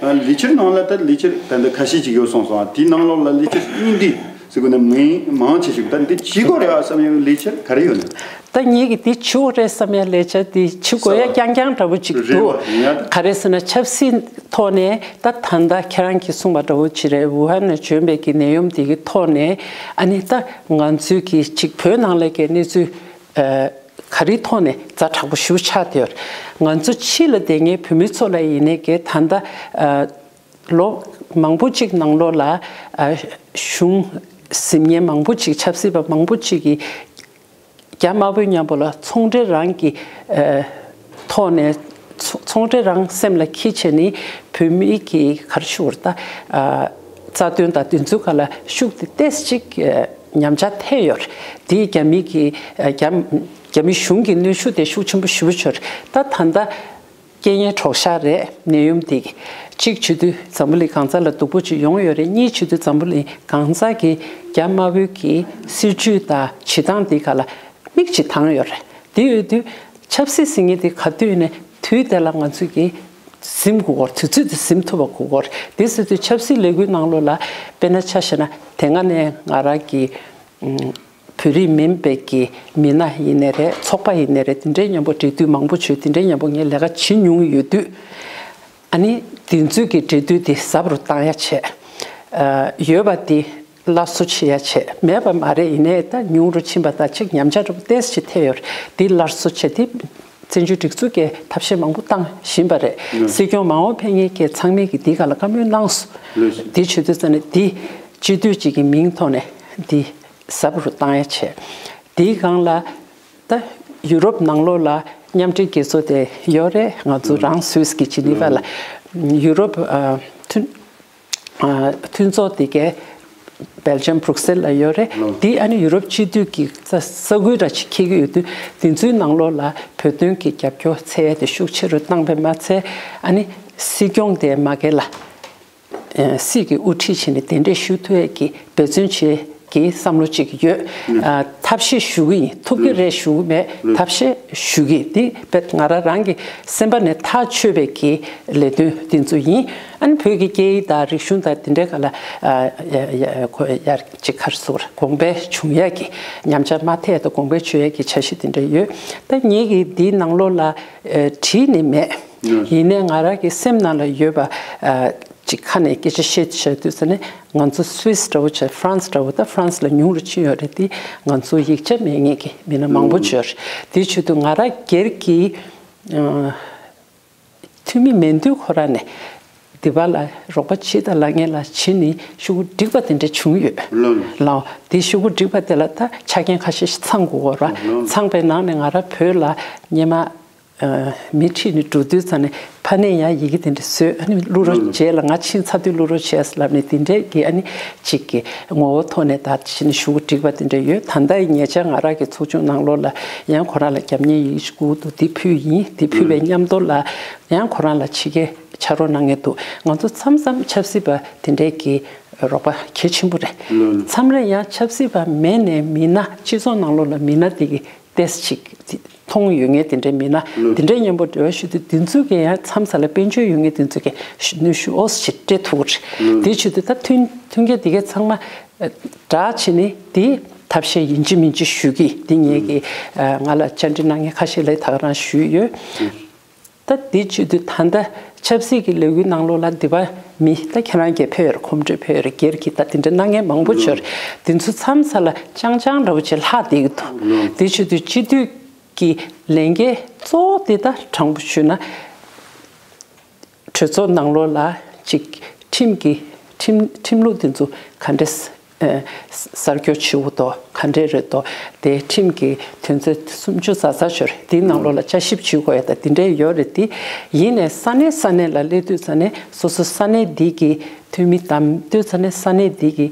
ཨ་ལས་འཆར་ནང་ལ་ད་ལས་འཆར་ད་ལྟ་ཁ་ཤས་ཅིག་ཡོད་སོང་སོང་། ཨ་དེའི་ནང་ལོགས་ལ་ལས་འཆར་སྙིང་བསྡུས་ཟེར་དགོས་ན་མིང་མང་ཆེ་ཞིག་ད་འདི་བྱེད་དགོས་རེད་ཨ་བསམ་ཡ་ལས་འཆར་ག་རེ་ཡོད་ན། ད་ངེད་ཀྱིས་འདི་བྱེད་དགོས་རེད་བསམ་ཡ་ལས་འཆར་འདི་བྱེད་དགོས་ཡ་རྐྱང་རྐྱང་འདྲ་བོ་ཅིག་རེད་འདུག་བ། ཡ་ད་ག་རེ་ཟེར་ན་ཆབ་སྲིད་ཐོག་ནས་ད་ད་ལྟ་ཁྱེད་རང་གིས་གསུངས་པ་འདྲ་བོ་ཅིག་རེད། ཝུ་ཧན་ནས་བྱོན་པའི་གི་ནད་ཡམས་འདི་གི་ཐོག་ནས་ཨ་ནི་ད་ང་ཚོའི་གི་ཅིག་བོད་ནང་ལ་གི་གནས་ཚུལ་ཨ། ག་རེའི་ཐོག་ནས་ཛ་དྲག་པོ་ཞེ་པོ་ཆགས་བསྡད་ཡོད་རེད། ང་ཚོ་ཕྱི་ལ་བསྡད་མཁན་བོད་མི་ཚོ་ལ་ཡིན་ནའི་གི་ད་ལྟ་ཨ་ལོ་མང་པོ་ཅིག་ནང་ལོགས་ལ་ཨ་གཞུང་ཟིན་མཁན་མང་པོ་ཅིག་ཆབ་སྲིད་པ་མང་པོ་ཅིག་གིས་རྒྱ་དམར་པོའི་མཉམ་པོ་ལ་ཚོང་འབྲེལ་རང་གི་ཨ་ཐོག་ནས་ཚོ་ཚོང་འབྲེལ་རང་སེམས་ལ་འཁྱེར་བྱས་ནས་བོད་མི་གི་ག་རེ་ཞུ་དགོས་རེད་ད་ཨ་རྩ་དོན་དང་དེ་ཚོའི་སྒང་ལ་ཤུགས་དེ་ཏོག་ཙམ་ཅིག་ཨ། ཉམས་ཆག་ཐེབས་ཡོད་རེད། དེ་རྒྱ་མི་གི་ཨ་རྒྱ་རྒྱ་མི་གཞུང་གི་གནོན་ཤུགས་དེ་ཤུགས་ཆེན་པོ་ཞེ་པོ་ཅིག་ཡོད་རེད། ད་ད་ལྟ་རྐྱེན་ངན་གྲོགས་ཤར་རེད། ནད་ཡམས་དེ་གི་གཅིག་བྱེད་དུས་འཛམ་བུ་གླིང་གང་ས་ལ་སྡུག་པོ་ཅིག་ཡོང་ཡོད་རེད། གཉིས་བྱེད་དུས་འཛམ་བུ་གླིང་གང་ས་གི་རྒྱ་དམར་པོའི་གི་སྲིད་བྱུས་དང་བྱེད་སྟངས་དེ་ག་ལ་མིག་ཅིག་བཏང་ཡོད་རེད། དེ་ཡོད་དུས་ཆབ་སྲིད་ཟེར་མཁན་དེ་ག་དུས་ནས་དུས་དེ་ལ་ང་ཚོས་གི་ཟིན་དགོས་སྐོར། དུས་ཚོད་དེ་ཟིན་ཐུབ་པ་དགོས་སྐོར། དེ་ཟེར་དུས་ཆབ་སྲིད་ལས་འགུལ་ནང་ལོགས་ལ་དཔེར་ན་ཆ་བཞག་ན་དེ་སྔ་ནས་ང་རང་གི་ཨུམ་བོད་རིགས་མིན་པའི་གི་མི་སྣ་ཡིན་ནའི་རེད། ཚོགས་པ་ཡིན་ནའི་རེད། དེ་འདྲའི་མཉམ་པོ་འབྲེལ་མཐུད་མང་པོ་བྱོས། དེ་འདྲའི་མཉམ་པོ་ངས་ལས་ཀ་བྱེད་མྱོང་ཡོད་དུས་ཨ་ནི་དེ་ཚོའི་གི་འབྲེལ་མཐུད་དེ་ཟབ་རུ་བཏང་ཡ་བྱས། ཨ་ཡོད་པ་དེ་སླར་གསོ་བྱེད་ཡ་བྱས། མེད་པ་མ་རེད། ཡིན་ནའི་ད་ཉུང་རུ་ཕྱིན་པ་དང་ཅིག་ཉམས་ཆག་འགྲོ་པ་ཏོག་ཙམ་ཅིག་ཐེབས་ཡོད་རེད། དེ་སླར་གསོ་བྱས་ཏེ་བཙན་བྱོལ་སྒྲིག་འཛུགས་ཀྱིས་ཐབས་ཤེས་མང་པོ་བཏང་བཞིན་པ་རེད། ལགས། སྲིད་སྐྱོང་མ་འོངས་ཕེབས་མཁན་གྱིས་ཚང་མས་ཀྱིས་འདི་སྒང་ལ་བཀའ་མོལ་གནང་སོང་། ལགས། འདི་བྱེད་དུས་ཙ་ནས་འདི་སྤྱི་འཐུས་གཅིག་གི་མིང་ཐོག་ནས་འདི་ཟབ་རུ་བཏང་ཡ་བྱས། འདིའི་སྒང་ལ་ད་ཡུ་རོབ་ནང་ལོགས་ལ་མཉམ་འབྲེལ་རྒྱལ་ཚོགས་དེ་ཡོད་རེད། ང་ཚོ་རང་སུད་སི་གི་ཇི་ནི་ཝ་ལ་ཡུ་རོབ་ཨ་མཐུན། ཨ་མཐུན་ཚོགས་དེ་གའི་སྦེལ་ཇམ་བྷྲུག་སེལ་ལ་ཡོད་རེད། ལགས། དེ་ཨ་ནི་ཡུ་རོབ་སྤྱི་འཐུས་ཀྱི་ས་ས་ཁུལ་འདྲ་ཅིག་འཁེལ་གྱི་ཡོད་དུས་དེ་ཚོའི་ནང་ལོགས་ལ་བོད་དོན་གྱི་རྒྱབ་སྐྱོར་འཚོལ་ཡ་དེ་ཤུགས་ཆེ་རུ་བཏང་བས་མ་ཚད་ཨ་ནི་སྲིད་སྐྱོང་དེ་མ་གི་ལ་ཨ་སྲིད་ཀྱི་དབུ་ཁྲིད་བྱས་ནས་གདན་འདྲེན་ཞུ་ཐུབ་ཡ་གི་འབད་བརྩོན་བྱེད་ཀྱི་བསམ་བློ་ཅིག་ཡོད། ཨ་ཐབས་ཤེས་ཞུ་གི་ཡིན། ཐུབ་ཀྱི་རེད་ཞུ་གི་མེད། ཐབས་ཤེས་ཞུ་གི་འདི་དཔེ་ང་རང་རང་གི་སེམས་པ་ནས་ཐག་ཆོད་པའི་གི་ལས་དོན་འདི་ཚོ་ཡིན། ཨ་ནི་བོད་ཀྱི་སྐད་ཡིག་དང་རིག་གཞུང་དང་དེ་འདྲའི་སྒང་ལ་ཨ་ཡ་ཡ་ཁོ་ཡར་ཅིག་ག་རེ་ཟེར་དགོས་རེད། གོང་འཕེལ་བྱུང་ཡ་གི་ཉམས་ཆག་མ་ཐེབས་དང་གོང་འཕེལ་བྱུང་ཡ་གི་འཆར་གཞི་དེ་འདྲ་ཡོད། ད་ངེད་ཀྱིས་འདིའི་ནང་ལོགས་ལ་ཨ་བྲིས་ནི་མེད། ཡིན་ནའི་ང་རང་གི་སེམས་ནང་ལ་ཡོད་པ་ཨ་ཅིག་ཁ་ནས་སྐད་ཆ་བཤད་བཤད་དུས་ཙ་ནས་ང་ཚོ་སུད་སི་འདྲ་བོ་བྱས། ཧྥ་རན་སི་འདྲ་བོ། ད་ཧྥ་རན་སི་ལ་ཉུང་རུ་ཕྱིན་ཡོད་རེད་དེ། ང་ཚོ་ཡིག་ཆ་མེད་མཁན་གྱི་མི་སྣ་མང་པོ་ཡོད་རེད། དེའི་ཆེད་དུ་ང་རང་སྒེར་གྱི་ཨ་འཐུས་མི་མེད་དུས་ཁོ་རང་ནས་འདི་པ་ལ་རོགས་པ་བྱེད་དང་ལབ་མཁན་ལ་བྱེད་ནི་ཤོག་གུ་བསྒྲིགས་པ་དེ་འདྲ་བྱུང་ཡོད། ལགས། ལགས། དེ་ཤོག་གུ་བསྒྲིགས་པ་དེ་ལ་ད་ཆ་རྐྱེན་ཁ་ཤས་ཤིག་ཚང་དགོས་པ་རེད། ལགས། ཚང་པའི་ནང་ནས་ང་རང་བོད་ལ་སྔོན་མ་ཨ་མི་ཁྲིད་ནས་འགྲོ་དུས་ཙ་ནས་ཕ་ནས་ཡང་ཡི་གེ་དེ་འདྲ་བཟོས། ཨ་ནི་གླུ་རོ་རྗེས་ལ་ང་ཕྱིན་ཚར་དུས་གླུ་རོ་བྱས་ལབ་ནས་དེ་འདྲས་ཀྱི་ཨ་ནི་གཅིག་གི་ངོ་བོ་ཐོག་ནས་ད་ཕྱིན་ཤོག་གུ་བསྒྲིགས་པ་དེ་འདྲ་ཡོད། ད་ལྟ་ཡི་ཉེ་ཆར་ང་རང་གི་ཚོགས་ཆུང་ནང་ལོགས་ལ་ཡང་ཁོ་རང་ལ་རྒྱབ་གཉེར་ཡི་གེ་ཞིག་དགོས་འདུག་དེ་ཕུལ་ཡིན། དེ་ཕུལ་བའི་མཉམ་དུ་ལ་ཡང་ཁོ་རང་ལ་ཕྱི་རྒྱལ་ཕྱག་རོགས་གནང་མཁན་འདུག་ང་ཚོ་མཚམས་མཚམས་ཆབ་སྲིད་པ་དེ་འདྲས་ཀྱི་ རོགས་པ་གལ་ཆེན་པོ་རེད། མཚམས་རེ་ཡང་ཆབ་སྲིད་པ་མེད་ནས་མི་སྣ་སྤྱི་ཚོགས་ནང་ལོགས་ལ་མི་སྣ་དེ་གི་ཏེས་ཅིག་མཐོང་ཡོད་ངེས་དེ་འདྲའི་མི་སྣ་དེ་འདྲའི་མཉམ་པོ་འབྲེལ་བ་ཞུ་དུས་དེ་ཚོ་གི་ཡང་མཚམས་ས་ལ་དཔལ་འབྱོར་ཡོད་ངེས་དེ་ཚོ་གི་ནུས་ཤུགས་ཨོས་ཅིག་སྤྲད་ཐུབ་རེད། དེ་ཞུ་དུས་ད་མཐུན་མཐུན་རྐྱེན་དེ་གའི་ཚང་མ་བསྒྲགས་བྱས་ནས་དེ་ཐབས་ཤེས་ཡིན་གཅིག་མིན་གཅིག་ཞུ་གི་དེ་ངེད་ཀྱི་ང་ལ་བཅར་འདྲི་གནང་མཁན་ཁ་ཤས་ལ་ད་ག་རང་ཞུས་ཡོད། ད་འདི་བྱེད་དུས་ད་ལྟ་ཆབ་སྲིད་ཀྱི་ལས་འགུལ་ནང་ལོགས་ལ་འདི་པ་མི་ད་ཁྱེད་རང་གིས་ཕེབས་ཡོད་རེད། གོམ་བགྲོད་ཕེབས་ཡོད་རེད། སྒེར་གྱི་ད་དེ་འདྲ་གནང་མཁན་མང་པོ་ཡོད་རེད། དེ་ཚོ་མཚམས་ས་ལ་ཅང་ཅང་འདྲ་བོ་ཅིག་ལྷག་བསྡད་ཀྱི་འདུག་དེ་བྱེད་དུས་སྤྱི་འཐུས་ཀྱི་ལས་འགན་གཙོ་བོ་དེ་ད་དྲང་པོ་ཞུས་ན། གྲོས་ཚོགས་ནང་ལོགས་ལ་ཅིག་ཁྲིམས་ཀྱི་ཁྲིམས་ཁྲིམས་ལུགས་དེ་ཚོ་ག་འདྲས་ཨ་གསར་བསྐྱོད་བྱེད་དགོས་དོ་ག་འདྲས་རེད་དོ། དེ་ཁྲིམས་ཀྱི་དོན་ཚན་སུམ་ཅུ་རྩ་རྩ་ཤོར་དེའི་ནང་ལོགས་ལ་བསྐྱར་ཞིབ་བྱེད་དགོས་ཡ་ད་དེ་འདྲས་ཡོད་རེད། དེ་ཡིན་ནས་ས་གནས་ས་གནས་ལ་སླེབས་དུས་ས་ནས་སོ་སོ་ས་གནས་འདི་གི་འཐུས་མི་དམ་དུས་ས་ནས་ས་གནས་འདི་གི་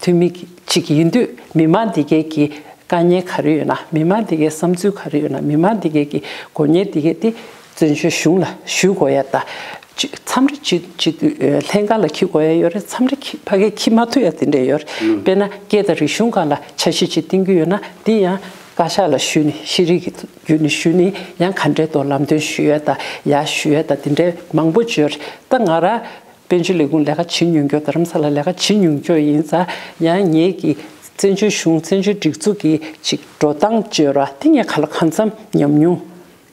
འཐུས་མི་གཅིག་ཡིན་དུས་མི་མང་འདི་གས་ཀྱི་དཀའ་ངལ་ག་རེ་ཡོད་ན། མི་མང་འདི་གས་བསམ་ཚུལ་ག་རེ་ཡོད་ན། མི་མང་འདི་གས་ཀྱི་དགོས་ངེས་འདི་གས་དེ་བཙན་བྱོལ་གཞུང་ལ་ཞུ་དགོས་ཡ་ད། ཅི་མཚམས་རེ་ཅི་ཅི་དུས་ལྷན་ཁང་ལ་འཁྱེར་དགོས་ཡ་ཡོད་རེད། མཚམས་རེ་འཁྱེར་ཕ་གིར་འཁྱེར་མ་ཐུབ་ཡ་དེ་འདྲ་ཡོད་རེད། དཔེར་ན་སྐད་དང་རིག་གཞུང་སྒང་ལ་འཆར་གཞི་ཅིག་བཏིང་གི་ཡོད་ན་དེ་ཡང་བཀའ་ཤག་ལ་ཞུས་ནས་ཤེས་རིག་གི་བརྒྱུད་ནས་ཞུས་ནས་ཡང་ག་འདྲའི་ཐོག་ལམ་སྟོན་ཞུ་ཡ་ད་ཡ་ཞུ་ཡ་ད་དེ་འདྲའི་མང་པོ་ཅིག་ཡོད་རེད། ད་ང་རང་དཔལ་འབྱོར་ལས་ཁུངས་ལས་ཀ་བྱེད་མྱོང་རྒྱུ། རྡ་རམ་ས་ལ་ལས་ཀ་བྱེད་མྱོང་རྒྱུ་ཡིན་ཙང་ཡང་ངེད་ཀྱི་བཙན་བྱོལ་གཞུང་བཙན་བྱོལ་སྒྲིག་འཛུགས་ཀྱི་ཅིག་འགྲོ་སྟངས་བརྗོད་ར་དེ་ངས་ག་ལ་གང་འཚམ་ཉམས་མྱོང་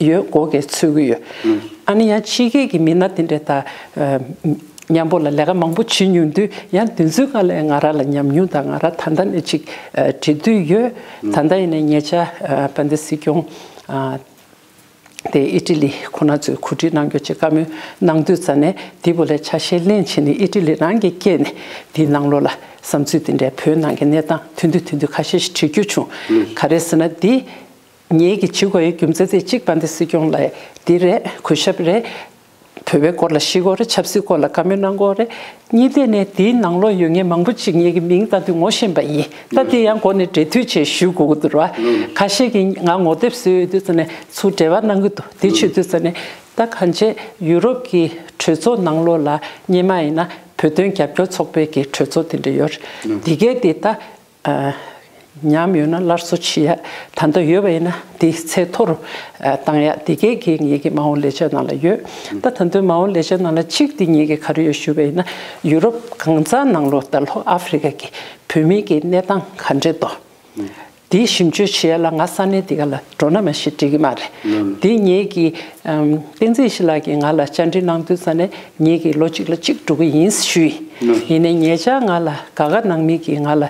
ཡོད་གོ་གས་ཚོད་ཀྱི་ཡོད། ཨ་ནི་ཡང་ཕྱི་རྒྱལ་གྱི་མི་སྣ་དེ་འདྲས་ད་མཉམ་པོ་ལ་ལས་ཀ་མང་པོ་བྱེད་མྱོང་དུས་ཡང་དེ་ཚོའི་སྒང་ལ་ང་རང་ལ་ཉམས་མྱོང་དང་ང་རང་ད་ལྟ་ནས་ཅིག་འབྲེལ་མཐུད་ཡོད། ད་ལྟ་ཡིན་ན་ཉེ་ཆར་དཔལ་ལྡན་སྲིད་སྐྱོང་དེ་ཨི་ཊ་ལི་ཁོ་ན་ཚོས་གོ་སྒྲིག་གནང་རྒྱུ་ཅིག་བཀའ་མོལ་གནང་དུས་ཙ་ནས་དེ་བོ་ལས་ཆ་ཤས་ལེན་བྱས་ནས་ཨི་ཊ་ལི་རང་གི་སྐད་ནས་དེའི་ནང་ལོགས་ལ་བསམ་ཚུལ་དེ་འདྲའི་བོད་ནང་གི་གནས་སྟངས་ཐུང་ཐུང་ཐུང་ཐུང་ཁ་ཤས་ཤིག་བྲིས་རྒྱུ་བྱུང་། ག་རེ་ཟེར་ན་འདི་ངེད་ཀྱི་བྱེད་དགོས་ཡའི་རྒྱུ་མཚན་དེ་གཅིག་དཔལ་ལྡན་སྲིད་སྐྱོང་ལ་འདི་རེད། གུས་ཞབས་རེད། བོད་པའི་སྐོར་ལ་ཤེས་དགོས་རེད། ཆབ་སྲིད་སྐོར་ལ་བཀའ་མོལ་གནང་དགོས་རེད། གཉིས་དེ་ནས་དེའི་ནང་ལོགས་ཡོད་མཁན་མང་པོ་ཅིག་ངེད་ཀྱི་མིང་ལྟ་དུས་ངོ་ཤེས་པ་ཡིན། ད་དེ་ཡང་འགོ་ནས་འབྲེལ་མཐུད་བྱས་ཞུ་དགོས་ཀྱི་འདུག་ར། ཁ་ཤས་ཀྱིས་ང་ངོ་དེབ་བཟོས་ཡོད་དུས་ཙ་ནས་ཚུར་འབྲེལ་བ་གནང་གི་འདུག་དེ་བྱེད་དུས་ཙ་ནས་ད་གང་བྱས་ཡུ་རོབ་ཀྱི་གྲོས་ཚོགས་ནང་ལོགས་ལ་སྔོན་མ་ཡིན་ན་བོད་དོན་རྒྱབ་སྐྱོར་ཚོགས་པའི་གི་གྲོས་ཚོགས་དེ་འདྲ་ཡོད་རེད། དེ་གས་དེ་ད། ཨ། ཉམས་ཡོད་ན་སླར་གསོ་བྱེད་ཡ། ད་ལྟ་ཡོད་པ་ཡིན་ན་དེ་ཚད་མཐོ་རུ་ཨ་བཏང་ཡ་དེ་གས་ཀྱི་ངེད་ཀྱི་མ་འོངས་ལས་འཆར་ནང་ལ་ཡོད། ད་ད་དུང་མ་འོངས་ལས་འཆར་ནང་ལ་གཅིག་དེ་ངེད་ཀྱི་ག་རེ་ཡོད་ཞུས་པ་ཡིན་ན་ཡུ་རོབ་གང་ཚང་ནང་ལོགས་ད་ལྷོ་ཨ་ཧྥེ་རི་ཀ་གི་བོད་མི་གི་གནས་སྟངས་ག་འདྲས་འདུག་དེ་ཞིབ་འཇུག་བྱེད་ཡ་ལ་ང་ས་གནས་དེ་ག་ལ་འགྲོ་ན་མ་གཞི་འགྲིག་གི་མ་རེད། དེ་ངེད་ཀྱི་ཨམ་བསྟན་འཛིན་ཡེ་ཤེས་ལགས་ཀྱིས་ང་ལ་བཅར་འདྲི་གནང་དུས་ཙ་ནས་ངེད་ཀྱི་ལོ་གཅིག་ལ་གཅིག་འགྲོ་གི་ཡིན་ཞུས། ཡིན་ནའི་ཉེ་ཆར་ང་ལ་དགའ་དགའ་གནང་མི་གིས་ང་ལ་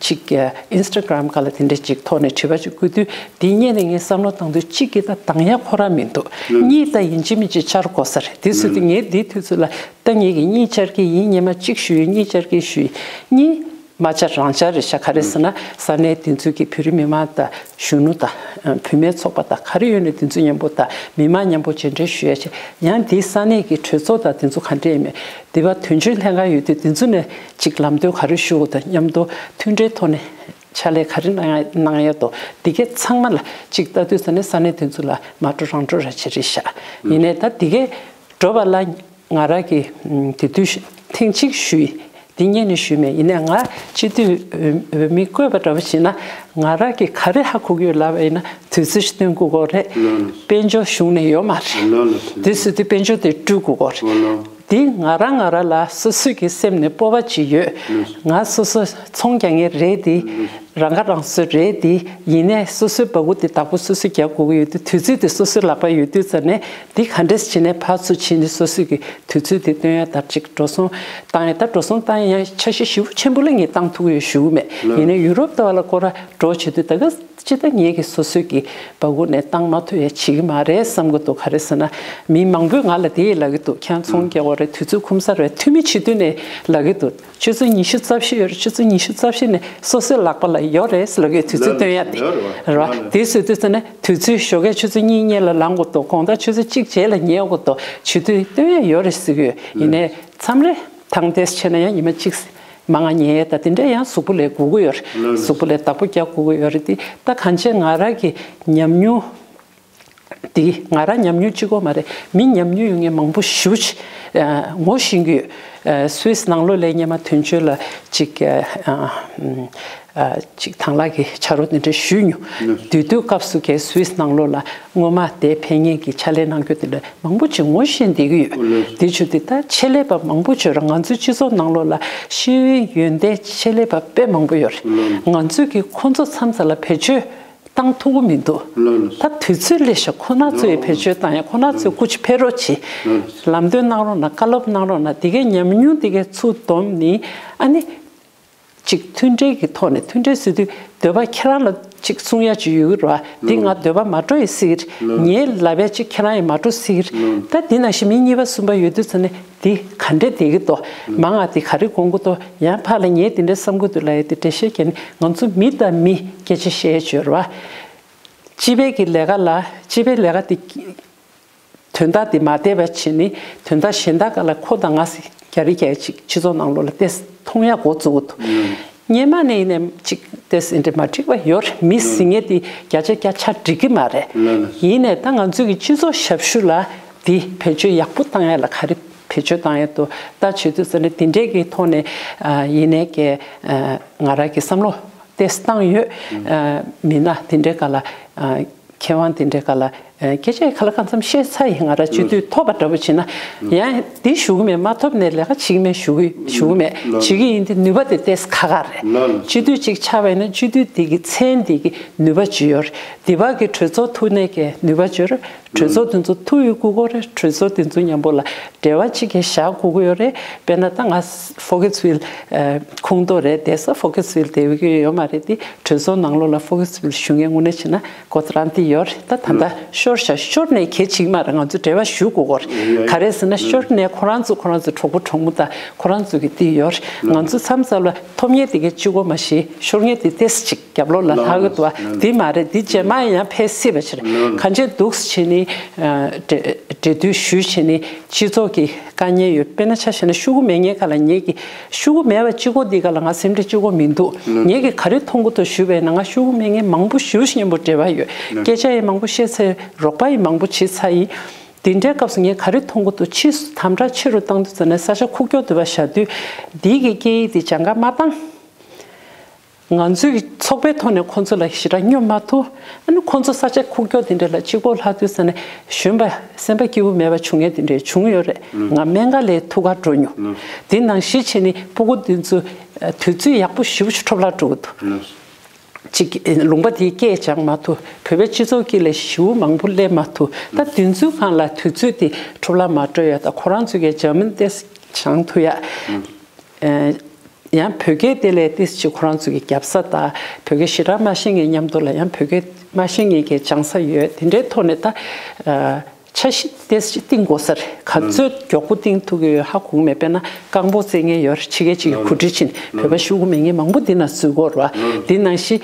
ཅིག་ཨིན་སི་ཊ་གྷ་རམ་སྒང་ལ་དེ་འདྲས་ཅིག་ཐོག་ནས་དྲི་བ་ཅིག་བསྐུར་དུས་དེ་སྔོན་ནས་ངས་བསམ་བློ་བཏང་དུས་གཅིག་གིས་ད་འདང་ཡ་ཁོ་རང་མི་འདུག་གཉིས་ད་ཡིན་གཅིག་མིན་གཅིག་བཅར་དགོས་ས་རེད། དེ་ཚོ་དེ་ངས་དེའི་དུས་ཚོད་ལ་ད་ངེད་ཀྱིས་གཉིས་བཅར་གྱི་ཡིན། སྔོན་མ་གཅིག་ཞུས་ཡོད། གཉིས་བཅར་གྱི་ཞུས་ཡོད། གཉིས། མ་བཅར་རང་བཅར་རེད་ཤག་ག་རེ་ཟེར་ན་ས་གནས་དེ་ཚོའི་གི་བོད་རིགས་མི་མང་དང་གཞོན་ནུ་དང་བུད་མེད་ཚོགས་པ་དང་ག་རེ་ཡོད་ནས་དེ་ཚོ་མཉམ་པོ་དང་མི་མང་མཉམ་པོ་མཇལ་འཕྲད་ཞུ་ཡ་བྱས། ཡང་དེའི་ས་གནས་ཀྱི་གྲོས་ཚོགས་དང་དེ་ཚོ་ག་འདྲ་ཡིན་མིན་དེ་བ་དོན་གཅོད་ལྷན་ཁང་ཡོད་དུས་དེ་ཚོ་ནས་ཅིག་ལམ་སྟོན་ག་རེ་ཞུ་དགོས་དང་མཉམ་དུ་མཐུན་སྒྲིལ་ཐོག་ནས་ཕྱག་ལས་ག་རེ་གནང་ཡ་གནང་ཡ་དོ་དེ་གས་ཚང་མ་ལ་ཅིག་ལྟ་དུས་ས་གནས་ས་གནས་དེ་ཚོ་ལ་མ་འགྲོ་རང་འགྲོ་ར་བྱེད་རེད་ཤག་ཡིན་ནའི་ད་དེ་གས་འགྲོ་བ་ལ། ང་རང་གིས་དེ་དུས་ཐེངས་གཅིག་ཞུས། དེ་སྔོན་ནས་ཞུས་མེད། ཡིན་ནའི་ང་སྤྱི་འཐུས་འོས་འོས་མི་བསྐོས་པ་འདྲ་བོ་བྱས་ན་ང་རང་གིས་ག་རེ་ཧ་གོ་གི་ཡོད་ལབ་པ་ཡིན་ན་དུས་ཚོད་ཞིག་སྟོན་དགོས་ཀྱི་རེད། དཔལ་འབྱོར་གཞུང་ནས་ཡོད་མ་རེད། དེ་སྲིད་དུས་དཔལ་འབྱོར་དེ་བསྐྲུན་དགོས་ཀྱི་རེད། འདི་ང་རང་ང་རང་ལ་སོ་སོའི་གི་སེམས་ནས་སྤོབས་པ་ཅིག་ཡོད། ང་སོ་སོ་ཚོང་རྒྱག་མཁན་རེད་དེ། རང་ཁ་རང་གསོ་རེད་དེ། ཡིན་ནའི་སོ་སོའི་སྦ་ཁུག་དེ་བདག་པོ་སོ་སོས་རྒྱག་དགོས་ཀྱི་ཡོད་དུས་དུས་ཚོད་དེ་སོ་སོའི་ལག་པར་ཡོད་དུས་ཙ་ནས་འདི་ག་འདྲས་བྱས་ནས་ཕར་ཚུར་ཕྱིན་ནས་སོ་སོའི་གི་དུས་ཚོད་དེ་སྟོན་ཡ་ལྟར་ཅིག་འགྲོ་སོང་བཏང་ཡ། ད་འགྲོ་སོང་བཏང་ཡ་ཡང་འཆར་གཞི་ཞེ་པོ་ཆེན་པོ་ལ་ངས་བཏང་ཐུབ་ཀྱི་ཡོད་ཞུ་གི་མེད། ཡིན་ནའི་ཡུ་རོབ་ལྟ་བ་ལ་སྐོར་ར་འགྲོ་བྱེད་དུས་ད་ག་ཅི་ད་ངེད་ཀྱི་སོ་སོའི་གི་སྦ་ཁུག་ནས་བཏང་མ་ཐུབ་ཡ་བྱེད་ཀྱི་མ་རེད་བསམ་གྱི་འདུག་ག་རེ་ཟེར་ན་མི་མང་པོས་ང་ལ་དེ་ཡི་ལབ་ཀྱི་འདུག་ཁྱེད་རང་ཚོང་རྒྱག་དགོས་རེད། དུས་ཚོད་ཁུམ་ས་རེད། འཐུས་མི་བྱེད་དུས་ནས་ལབ་ཀྱི་འདུག་ཆུ་ཚོད་ཉི་ཤུ་རྩ་བཞི་ཡོད་རེད། ཆུ་ཚོད་ཉི་ཤུ་རྩ་བཞི་ནས་སོ་སོའི་ལག་པ་ལ་ཡོད་རེད་ཟེར་ལབ་ཀྱི་དུས་ཚོད་སྟོན་ཡ་དེ་རེད་བ། དེ་བཟོས་དུས་ཙ་ནས་དུས་ཚོད་ཞོགས་ཀས་ཆུ་ཚོད་གཉིས་སྔོན་ལ་ལངས་དགོས་འདུག་དགོང་དག་ཆུ་ཚོད་གཅིག་རྗེས་ལ་ཉལ་དགོས་འདུག་བྱེད་དུས་སྟོན་ཡ་ཡོད་རེད་ཟེར་གྱི་ཡོད། ཡིན་ནའི་མཚམས་རེ་ཐང་ཏེས་བྱས་ན་ཡང་ཉི་མ་གཅིག་མང་ང་ཉལ་ཡས་ད་དེ་འདྲ་ཡང་གཟུགས་པོ་ལ་སྒུག་གི་ཡོད་རེད། གཟུགས་པོ་ལ་བདག་པོ་རྒྱག་དགོས་ཀྱི་ཡོད་རེད་དེ། ད་གང་བྱས་ང་རང་གི་ཉམས་མྱོང་ འདི་ང་རང་ཉམས་མྱོང་གཅིག་པོ་མ་རེད། མི་ཉམས་མྱོང་ཡོད་མཁན་མང་པོ་ཞེ་པོ་ཅིག་ངོ་ཤེས་ཀྱི་ཡོད། སུད་སི་ནང་ལོགས་ལ་སྔོན་མ་དོན་གཅོད་ལ་ཅིག་ཅིག་དང་བླངས་ཀྱི་ཕྱག་རོགས་དེ་འདྲ་ཞུས་མྱོང་། དུས་དུས་སྐབས་སུ་གའི་སུད་སི་ནང་ལོགས་ལ་སྔོན་མ་དེ་ཕེབས་མཁན་གྱི་ཕྱག་ལས་གནང་རྒྱུ་དེ་འདྲ་མང་པོ་ཅིག་ངོ་ཤེས་བསྡད་ཀྱི་ཡོད། དེ་བྱུང་དུས་ད་ཆེད་ལས་པ་མང་པོ་ཅིག་ཡོད་རེད། ང་ཚོའི་སྤྱི་ཚོགས་ནང་ལོགས་ལ་ཤེས་ཡོན་ཡོན་ཏན་ཆེད་ལས་པ་དཔེ་མང་པོ་ཡོད་རེད། ང་ཚོས་ཀྱིས་ཁོང་ཚོ་མཚམས་མཚམས་ལ་བེད་སྤྱོད་བཏང་ཐུབ་ཀྱི་མི་འདུག་ལགས་ལགས། ད་དུས་ཚོད་སླེབས་ཤག་ཁོ་ན་ཚོས་ལགས་བེད་སྤྱོད་བཏང་ཡ། ཁོ་ན་ཚོས་ལགས་སྐུ་མཁྱེན་ཕེབས་རོགས་གྱིས། ལགས་ལགས། ལམ་སྟོན་གནང་རོགས་གནང་། བཀའ་སློབ་གནང་རོགས་གནང་། དེ་གའི་ཉམས་མྱོང་དེ་གའི་ཚུར་བསྡོམས་ནི་ཨ་ནི་ཅིག་མཐུན་སྒྲིལ་གྱི་ཐོག་ནས། མཐུན་སྒྲིལ་ཟེར་དུས་འདོད་པ་ཁྱེད་རང་ལ་ཅིག་གསུང་ཡ་ཅིག་ཡོད་ཀྱི་རེད་བ། འདི་ང་ལགས་འདོད་པ་མ་འགྲོ་ཡི་སྲིད་ཀྱི་རེད། ལགས། ངའི་ལབ་ཡ་ཅིག་ཁྱེད་རང་ཡི་མ་འགྲོ་སྲིད་ཀྱི་རེད། ལགས། ད་འདི་ནང་བཞིན་མི་གཉིས་པ་གསུམ་པ་ཡོད་དུས་ཙ་ནས་འདི་ག་འདྲས་བསྡད་ཀྱི་འདུག་མང་ང་འདི་ག་རེ་དགོངས་ཀྱི་འདུག་ཡང་ཕར་ལ་ངས་འདི་འདྲས་བསམ་གྱི་འདུག་ལབ་ཡ་དེ་འགྲེལ་བཤད་བརྒྱབ་ནས། ང་ཚོ་མི་དང་མི་སྐད་ཆ་བཤད་ཡ་ཅིག་ཡོད་རེད་བ། སྤྱི་པའི་གི་ལས་ཀ་ལ། སྤྱི་པའི་ལས་ཀ་དེ་དོན་དག་དེ་མ་བསྡད་པ་བྱས་ནས། དོན་དག་གཞན་དག་སྒང་ལ་ཁོ་དང་ང་ཟེར་རྒྱ་རི་རྒྱ་ཅིག་སྤྱི་ཚོགས་ནང་ལོགས་ལ་ཏོག་ཙམ་མཐོང་ཡ་འགོ་བཙུགས་འདུག་སྔོན་མ་ནས་ཡིན་ནའི་ཅིག་ཏོག་ཙམ་འདྲ་མ་འགྲིག་པ་ཡོད་རེད། མི་ཟེར་མཁན་དེ་བརྒྱ་ཆ་བརྒྱ་ཆ་འགྲིག་གི་མ་རེད། ཡིན་ནའི་ད་ང་ཚོའི་གི་སྤྱི་ཚོགས་ཞབས་ཞུ་ལ་དེ་བེད་སྤྱོད་ཡག་པོ་བཏང་ཡ་ལ་ག་རེ་བེད་སྤྱོད་བཏང་ཡ་འདུག་ད་བྱེད་དུས་ཙ་ནས་དེ་འདྲས་ཀྱི་ཐོག་ནས་ཡིན་ནའི་གི་ང་རང་གི་བསམ་བློ་ཏོག་ཙམ་བཏང་ཡོད། མི་སྣ་དེ་འདྲའི་སྒང་ལ། མཁས་དབང་དེ་འདྲའི་སྒང་ལ་སྐད་ཆ་ག་ལ་གང་འཚམ་བཤད་ཚར་ཡིན། ང་རང་སྤྱི་འཐུས་ཐོབ་པ་འདྲ་པོ་བྱས་ན་ཡང་འདི་ཞུ་གི་མེད། མ་ཐོབ་ནས་ལས་ཀ་བྱེད་ཀྱི་མེད་ཞུ་གི་ཞུ་གི་མེད། བྱེད་ཀྱི་ཡིན་དེ་ནུས་པ་དེ་ཏོག་ཙམ་ཁག་ཁག་རེད། སྤྱི་འཐུས་གཅིག་ཆགས་པ་ཡིན་ན་སྤྱི་འཐུས་དེ་གི་མཚན་དེ་གི་ནུས་པ་ཅིག་ཡོད་རེད། དེ་བར་གྱི་གྲོས་ཚོགས་ཐུག་ནས་ཀྱི་ནུས་པ་ཅིག་ཡོད་རེད། གྲོས་ཚོགས་དེ་ཚོ་ཐུག་ཡོང་དགོས་ཀྱི་རེད། གྲོས་ཚོགས་དེ་ཚོ་མཉམ་པོ་ལ་འབྲེལ་བ་གཅིག་གི་བཞག་དགོས་ཀྱི་ཡོད་རེད། དཔེར་ན་ད་ང་ཕོ་ཁེ་སི་ཝིལ་ཁོངས་གཏོགས་རེད། བསྡད་ས་ཕོ་ཁེ་སི་ཝིལ་བསྡད་ཀྱི་ཡོད་མ་རེད་དེ། གྲོས་ཚོགས་ནང་ལོགས་ལ་ཕོ་ཁེ་སི་ཝིལ་ཞུ་མཁན་དངོས་གནས་བྱས་ན་ཁོ་ཚོ་རང་དེ་ཡོད་རེད། ད་ད་ལྟ་ཤོར་བཞག་ཤོར་ནས་གལ་ཆེ་གི་མ་རེད། ང་ཚོ་འབྲེལ་བ་ཞུ་དགོས་ཀྱི་རེད། ག་རེ་ཟེར་ན་ཤོར་ནས་ཁོ་རང་ཚོ་ཁོ་རང་ཚོ་གྲོགས་པོ་གྲོགས་མོ་དང་ཁོ་རང་ཚོ་གི་དེ་ཡོད་རེད། ང་ཚོ་མཚམས་མཚམས་ལ་ཐོབ་མཁན་དེ་གའི་གཅིག་པོ་མ་གཞི་ཤོར་མཁན་དེ་ཏོག་ཙམ་ཅིག་རྒྱབ་ལོགས་ལ་ལྷག་གི་འདུག་བ། འདི་མ་རེད། འདི་རྗེས་མ་ཡང་ཕེབས་སྲིད་པ་ཕྱིར་གང་ཅི་འདུག་བྱས་ནས་འབྲེལ་འབྲེལ་མཐུད་ཞུས་བྱས་ནས་སྤྱི་ཚོགས་ཀྱི་དཀའ་ངལ་ཡོད། དཔེར་ན་ཆ་བཞག་ན་ཤོག་གུ་མེད་མཁན་སྒང་ལ་ངེད་ཀྱི་ཤོག་གུ་མེད་པ་གཅིག་པོ་འདི་སྒང་ལ་ང་སེམས་ཁྲལ་གཅིག་པོ་མི་འདུག་ངེད་ཀྱི་ག་རེ་མཐོང་གི་འདུག་ཞུས་པས་ན་ང་ཤོག་གུ་མེད་མཁན་མང་པོ་ཞེ་པོ་ཞིག་མཉམ་པོ་འབྲེལ་བ་ཡོད། སྐད་ཆ་ཡང་མང་པོ་བཤད་ཚར། རོགས་པ་ཡང་མང་པོ་བྱས་ཚར་ཡིན། དེ་འདྲའི་སྐབས་སུ་ངས་ག་རེ་མཐོང་གི་འདུག་ཕྱིས་སུ་དམ་དྲག་ཆེ་རུ་བཏང་དུས་ཙམ་ནས་ས་ཆ་ཁུག་ཀྱོག་དུ་བ་བཞག་དུས་འདི་གི་སྐད་ཡིག་འདི་སྦྱང་ག་མ་བཏང་། ང་ཚོའི་གི་ཚོགས་པའི་ཐོག་ནས་ཁོང་ཚོ་ལ་ཞེ་དྲག་སྙོབ་མ་ཐུབ། ཨ་ནི་ཁོང་ཚོ་ས་ཆ་ཁུག་ཀྱོག་དེ་འདྲ་ལ་གཅིག་པོ་ལྷག་དུས་ཙམ་ནས་གཞོན་པ་སེམས་པ་སྐྱིད་པོ་མེད་པ་བྱུང་ཡས་དེ་འདྲ་བྱུང་ཡོད་རེད། ང་སྨན་ཁང་ལ་ཐུག་ག་འགྲོ་མྱོང་། དེ་ནང་བཞིན་བྱས་ནས་སྤུ་གུ་དེ་ཚོ་དུས་ཚོད་ཡག་པོ་ཞེ་པོ་ཅིག་འཕྲོ་བརླག་འགྲོ་གི་འདུག་ཅིག་ལུང་པ་དེའི་སྐད་སྦྱང་མ་ཐུབ། བོད་པའི་སྤྱི་ཚོགས་དཀྱིལ་ལ་ཞེ་པོ་མང་པོ་སླེབས་མ་ཐུབ། ད་དེ་ཚོའི་སྒང་ལ་དུས་ཚོད་དེ་འཕྲོ་བརླག་མ་འགྲོ་ཡ། ད་ཁོ་རང་ཚོ་གིས་འཇར་མན་ཏོག་ཙམ་སྦྱང་ཐུབ་ཡ། ཡང་བོད་སྐད་དེ་ལས་ཏོག་ཙམ་ཅིག་ཁོ་རང་ཚོ་གི་རྒྱབ་ས་དང་བོད་སྐད་ཞེ་དྲག་མ་ཤེས་མཁན་མཉམ་དུ་ལ་ཡང་བོད་སྐད་མ་ཤེས་མཁན་གྱི་སྦྱང་ས་ཡོད། དེ་འདྲའི་ཐོག་ནས་ད་འཆར་གཞི་ཏོག་ཙམ་ཅིག་བཏིང་དགོས་ས་རེད། ག་ཚོད་མགྱོགས་པོ་བཏིང་ཐུབ་ཀྱི་ཡོད་ཧ་གོ་གི་མེད། དཔེར་ན་རྐང་སྤོལ་རྩེད་མཁན་ཡོད་རེད། ཕྱི་རྒྱལ་ཅིག་གིས་གོ་སྒྲིག་བྱས་ནས་བོད་པ་ཤོག་གུ་མེད་མཁན་མང་པོ་འདི་ན་འཛུལ་གྱི་ཡོད་རེད་བ། འདི་ནང་བཞིན་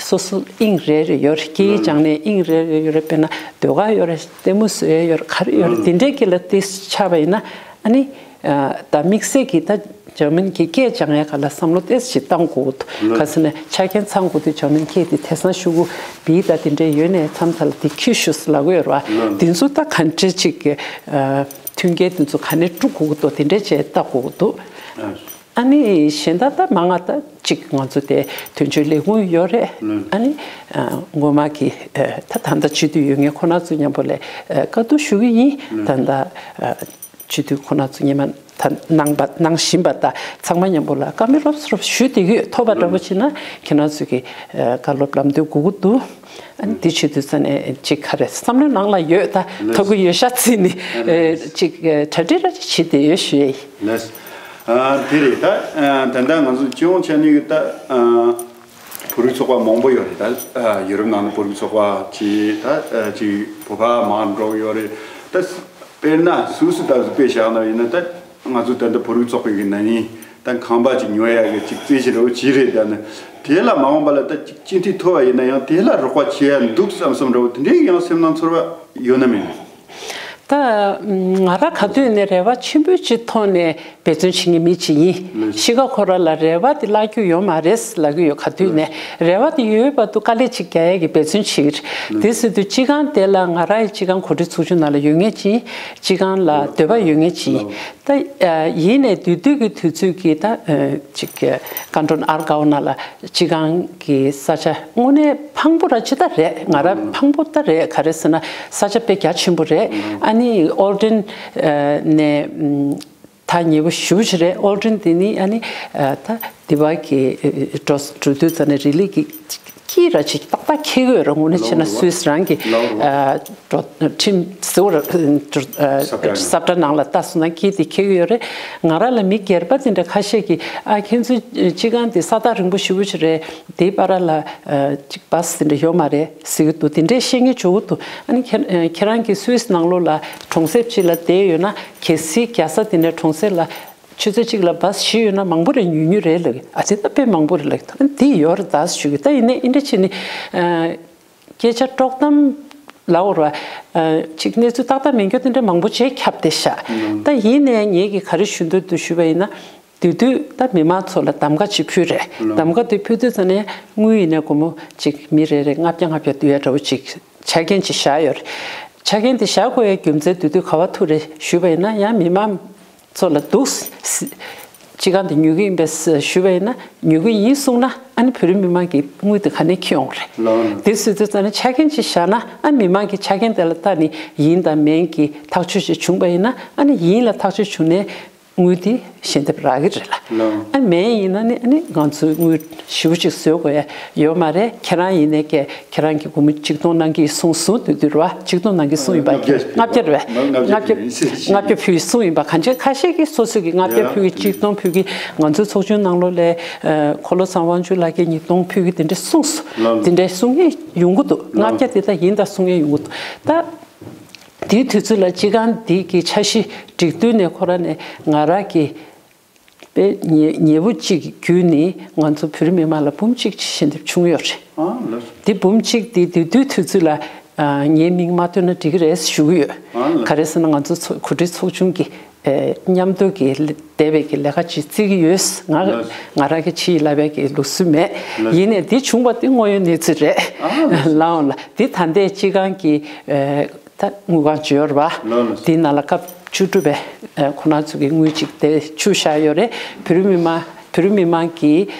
སོ་སོ་དབྱིངས་རེ་རེ་ཡོད་རེད། སྐད་ཡིག་སྦྱང་ནས་དབྱིངས་རེ་རེ་ཡོད་རེད། དཔེར་ན་ཟློས་གར་ཡོད་རེད། ལྟད་མོ་བཟོ་ཡས་ཡོད་རེད། ག་རེ་ཡོད་རེད། འདི་འདྲའི་སྐད་ལ་ཏོག་ཙམ་ཆགས་པ་ཡིན་ན་ཨ་ནི། ད་དམིགས་བསལ་གྱིས་ད་འཇར་མན་གྱི་སྐད་སྦྱང་ཡ་སྒང་ལ་བསམ་བློ་ཏོག་ཙམ་ཞིག་བཏང་དགོས་འདུག་ག་ཟེར་ན་ཆ་རྐྱེན་ཚང་དགོས་དུས་འཇར་མན་སྐད་དེ་དེང་སང་ཤོག་གུ་བི་དང་དེ་འདྲའི་ཡོད་ནས་མཚམས་མཚམས་ལ་དེ་འཁྱེར་ཤོག་ཟེར་ལབ་ཀྱི་ཡོད་རེད་བ། དེ་ཚོ་ད་ག་འདྲས་ཅིག་གི་མཐུན་རྐྱེན་དེ་ཚོ་ག་ནས་དཀྲུག་དགོས་ཀྱི་འདུག་དེ་འདྲས་བྱས་བལྟ་དགོས་ཀྱི་འདུག་ཨ་ནི་གཞན་དག་ད་མང་ང་ད་ཅིག་ང་ཚོ་དེ་དོན་གཅོད་ལས་ཁུངས་ཡོད་རེད། ཨ་ནི་སྔོན་མ་གི་ད་ད་ལྟ་སྤྱི་འཐུས་ཡོད་མཁན་ཁོ་ན་ཚོ་མཉམ་པོ་ལ་བཀའ་བསྡུར་ཞུ་གི་ཡིན། ད་ལྟ་སྤྱི་འཐུས་ཁོ་ན་ཚོ་སྔོན་མ་ད་གནང་པ་གནང་བཞིན་པ་དང་ཚང་མ་མཉམ་པོ་ལ་བཀའ་མོལ་རོབ་ཙམ་རོབ་ཙམ་ཞུས་བསྡད་ཀྱི་ཡོད། ཐོབ་པ་འདྲ་པོ་བྱས་ན་ཁྱེད་རང་ཚོ་གི་བཀའ་སློབ་ལམ་སྟོན་དགོས་ཀྱི་འདུག་ཨ་ནི་དེ་བྱེད་དུས་ཙམ་ནས་ཅིག་ག་རེ་བསམ་བློའི་ནང་ལ་ཡོད། ད་ཐོབ་ཀྱི་ཡོད་ཤག་བརྩིས་ནས་ཅིག་གྲ་སྒྲིག་ར་ཅིག་བྱེད་བསྡད་ཡོད་ཞུ་ཡས་ཡིན། ལགས། ཨ་དེ་རེད། ད་ཨ་ད་ལྟ་ང་ཚོ་སྤྱི་ཡོངས་ཆ་ནས་ཀྱི་ད་ཨ་བོད་རིགས་ཚོགས་པ་མང་པོ་ཡོད་རེད། ད་ཨ་ཡུ་རོབ་ནང་ལ་བོད་རིགས་ཚོགས་པ་ཅིག་ད་ཨ་ཅིག་བོད་པ་མང་འགྲོ་ཡོད་རེད། ད་དཔེར་ན་སུད་སི་ལྟ་བུ་དཔེ་བཞག་ན་ཡིན་ན་ད་ང་ཚོ་ད་ལྟ་བོད་རིགས་ཚོགས་པའི་གི་ན་ནིང་ད་ཁང་པ་ཅིག་ཉོ་ཡག་གི་ཅིག་རྩིས་ཞིབ་རོགས་བྱས་རེད། ད་ནི་དེ་ལ་མ་འོངས་པ་ལ་ད་ཅིག་སྤྱི་འཐུས་ཐོབ་པ་ཡིན་ན་ཡང་དེ་ལ་རོགས་པ་བྱེད་ཡ་འདུག་བསམ་བསམ་འདྲ་བོ་དེ་འདྲའི་ཡང་སེམས་ནང་ཚོར་བ་ཡོད་ན་མེད་ན། ད་ང་རང་ག་དུས་ནས་རེ་བ་ཆེན་པོའི་ཅིག་ཐོག་ནས། འབད་བརྩོན་བྱེད་མཁན་མི་གཅིག་ཡིན། གཤིས་ཀ་ཁོ་རང་ལ་རེ་བ་དེ་བརླག་རྒྱུ་ཡོད་མ་རེད་ལབ་ཀྱི་ཡོད། ག་དུས་ནས་རེ་བ་དེ་ཡོད་བར་དུ་དཀའ་ལས་ཅིག་རྒྱག་ཡས་ཀྱི་འབད་བརྩོན་བྱེད་ཀྱི་རེད། དེ་ཟེར་དུས་སྤྱི་ཁང་དེ་ལ་ང་རང་ཡི་སྤྱི་ཁང་གོ་སྒྲིག་ཚོགས་ཆུང་ནང་ལ་ཡོད་མཁན་ཅིག་ཡིན། སྤྱི་ཁང་ལ་འདོད་པ་ཡོད་མཁན་ཅིག་ཡིན། ད་ཡིན་ནས་དུས་དུས་ཀྱི་དུས་ཚོད་ཀྱི་ད་ཅིག་ཀ་འགྲོ་ཨར་ཀའོ་ནང་ལ་སྤྱི་ཁང་གི་ས་ཆ་དངོས་གནས་ཕངས་པོ་ར་ཅི་ད་རེད། ང་རང་ཕངས་པོ་ད་རེད། ག་རེ་ཟེར་ན་ས་ཆ་དཔེ་རྒྱ་ཆེན་པོ་རེད། ཨ་ནི་ཨོལ་ཌན་ནས། ད་ཉེ་བོ་ཞུ་ཞིག་རེད། ཨོལ་ཌན་དེ་ནི་ཨ་ནི་ད་དེ་བ་གི་འགྲོ་འགྲོ་དུས་ཙ་ནས་རི་ལི་གི་ཀི་ར་ཅིག་ཏག་ཏག་ཁེ་གི་ཡོད་ར། དངོས་གནས་བྱས་ན་སུད་སི་རང་གི་འགྲོ་ཁྲིམས་ཟེར་བ་ར་ས་བཀྲ་ནང་ལ་ལྟ་སོང་ན་ཀི་དེ་ཁེ་གི་ཡོད་རེད། ང་རང་ལ་མི་སྒེར་པ་དེ་འདྲ་ཁ་ཤས་ཀྱིས་ཨ་ཁྱེད་ཚོའི་སྤྱི་ཁང་དེ་ས་ཐག་རིང་པོ་ཞུ་བོ་ཞིག་རེད། དེའི་བར་ལ་ཅིག་བ་སི་དེ་འདྲ་ཡོད་མ་རེད་ཟེར་གི་འདུག་དེ་འདྲའི་བཤད་མཁན་བྱུང་གི་འདུག་ཨ་ནི་ཁྱེད་ཁྱེད་རང་གི་སུད་སི་ནང་ལོགས་ལ་གྲོང་གསེབ་ཅིག་ལ་བསྡད་ཡོད་ན། གལ་སྲིད་རྒྱལ་ས་དེ་འདྲའི་གྲོང་གསེབ་ལ་ཆུ་ཚོད་གཅིག་ལ་བ་སི་བཞི་ཡོད་ན་མང་པོ་རེད། ཉུང་ཉུང་རེད་ལབ། ཨ་ཙི་ད་དཔེ་མང་པོ་རེད་ལབ། ཨ་འདི་ཡོད་རེད་ད་ཞུ་གི། ད་ཡིན་ནའི་འདི་འདྲ་བྱས་ནས་སྐད་ཆ་དཀྲོག་གཏམ་ལབ་དགོས་རེད་བ། ཅིག་གནས་ཚུལ་ཏག་ཏག་མེད་མཁན་དེ་འདྲ་མང་པོ་བྱས་ཁྱབ་བསྡད་ཤག་ད་ཡིན་ནའི་ངེད་ཀྱིས་ག་རེ་ཞུ་འདོད་འདུག་ཞུས་པ་ཡིན་ན། དེ་དུས་ད་མི་མང་ཚོ་ལ་གདམ་ག་ཅིག་ཕུལ་རེད། གདམ་ག་དེ་ཕུལ་དུས་ཙ་ནས་དངུལ་ཡིན་ནའི་སྒོར་མོ་ཅིག་མི་རེ་རེ་ལྔ་བརྒྱ་ལྔ་བརྒྱ་བསྡུ་ཡ་འདྲ་བོ་ཅིག་ཆ་རྐྱེན་ཅིག་བཞག་ཡོད་རེད། ཆ་རྐྱེན་དེ་བཞག་དགོས་ཡའི་རྒྱུ་མཚན་དེ་དུས་ག་བ་ཐུག་རེད་ཞུས་པ་ཡིན་ན། ཡང་མི་མང་ཚོ་ལ་འདུག་སྤྱི་ཁང་དེ་ཉོ་གི་ཡིན་པས་ཞུས་པ་ཡིན་ན། ཉོ་གི་ཡིན་གསུངས་ན་ཨ་ནི་བོད་རིགས་མི་མང་གི་དངུལ་དེ་ག་ནས་འཁྱེར་ཡོང་རེད། དེ་ཟེར་དུས་ཙ་ནས་ཆ་རྐྱེན་ཅིག་བཞག་ན། ཨ་མི་མང་གི་ཆ་རྐྱེན་དེ་ལ་ལྟ་ནས་ཡིན་དང་མིན་གྱི་ཐག་གཅོད་ཅིག་བྱུང་པ་ཡིན་ན། ཨ་ནི་ཡིན་ལ་ཐག་གཅོད་བྱུང་ནས། དངུལ་དེ་ཞལ་འདེབས་རག་གི་རེད་ལ། ཨ་མེད་ཡིན་ན་ནི་ཨ་ནི་ང་ཚོའི་དངུལ་ཞེ་པོ་ཅིག་བཟོ་དགོས་ཡ་ཡོད་མ་རེད། ཁྱེད་རང་ཡིན་ནའི་ཀྱེ་ཁྱེད་རང་གི་སྒོར་མོ་ཆིག་སྟོང་གནང་གི་གསུངས་སོང་། དེ་དུས་རེད་བ། ཆིག་སྟོང་གནང་གི་གསུངས་ཡིན་པ། ལྔ་བརྒྱ་རེད་བས། ལྔ་བརྒྱ་ཕུལ་གསུངས་ཡིན་པ། གང་ཅི་ཁ་ཤས་ཀྱིས་སོ་སོ་གིས་ལྔ་བརྒྱ་ཕུལ་གི། ཆིག་སྟོང་ཕུལ་གི། ང་ཚོའི་ཚོགས་ཆུང་ནང་ལོགས་ལ་འཁོར་ལོ་ཚང་དབང་ཕྱུག་ལགས་ཀྱིས་ཉིས་སྟོང་ཕུལ་གི། དེ་འདྲ་གསུངས་སོང་། དེ་འདྲ་གསུང་མཁན་ཡོང་གི་འདུག་ལྔ་བརྒྱ་དེ་ད་ཡིན་ད་གསུང་མཁན་ཡོང་གི་འདུག་ད། དེའི་དུས་ཚོད་ལ་སྤྱི་ཁང་འདི་གི་འཆར་གཞི་སྒྲིག་དུས་ནས་ཁོ་རང་ནས་ང་རང་གི་དཔེ་ཉེ་ཉེ་བོ་གཅིག་གི་བརྒྱུད་ནས་ང་ཚོ་བོད་རིགས་མི་མང་ལ་འབུམ་གཅིག་ཞལ་འདེབས་བྱུང་ཡོད་རེད། ཨ་ལགས། དེ་འབུམ་གཅིག་དེ་དེ་དུས་དུས་ཚོད་ལ་ཨ་ངའི་མིང་མ་བཏོན་ན་འགྲིག་གི་རེད་ཞུ་གི་ཡོད། ཨ་ལགས། ག་རེ་ཟེར་ན་ང་ཚོ་ཚོ་གོ་སྒྲིག་ཚོགས་ཆུང་གི་ཨེ་མཉམ་དུ་གི་ལ་འདས་པའི་གི་ལས་ཀ་ཅིག་བརྩི་གི་ཡོད། ང་ལགས། ང་རང་གི་ཕྱིའི་ལབ་པའི་གི་ལུགས་སྲོལ་མེད། ལགས། ཡིན་ནའི་འདི་བྱུང་བ་དེ་དངོས་ཡོད་གནས་ཚུལ་རེད། ཨ་ལགས། ལའོ་ལ་འདི་ད་ལྟའི་སྤྱི་ཁང་གི་ཨེ། ད་དངུལ་ཁང་ཅིག་ཡོད་རེད་བ། ལགས་ལགས། དེའི་ནང་ལ་སྐབས་བཅུ་དྲུག་པའི་ཨ་ཁོ་ན་ཚོ་གི་དངུལ་ཅིག་དེ་བཅུག་བཞག་ཡོད་རེད། བོད་རིགས་མི་མང་བོད་རིགས་མི་མང་གི་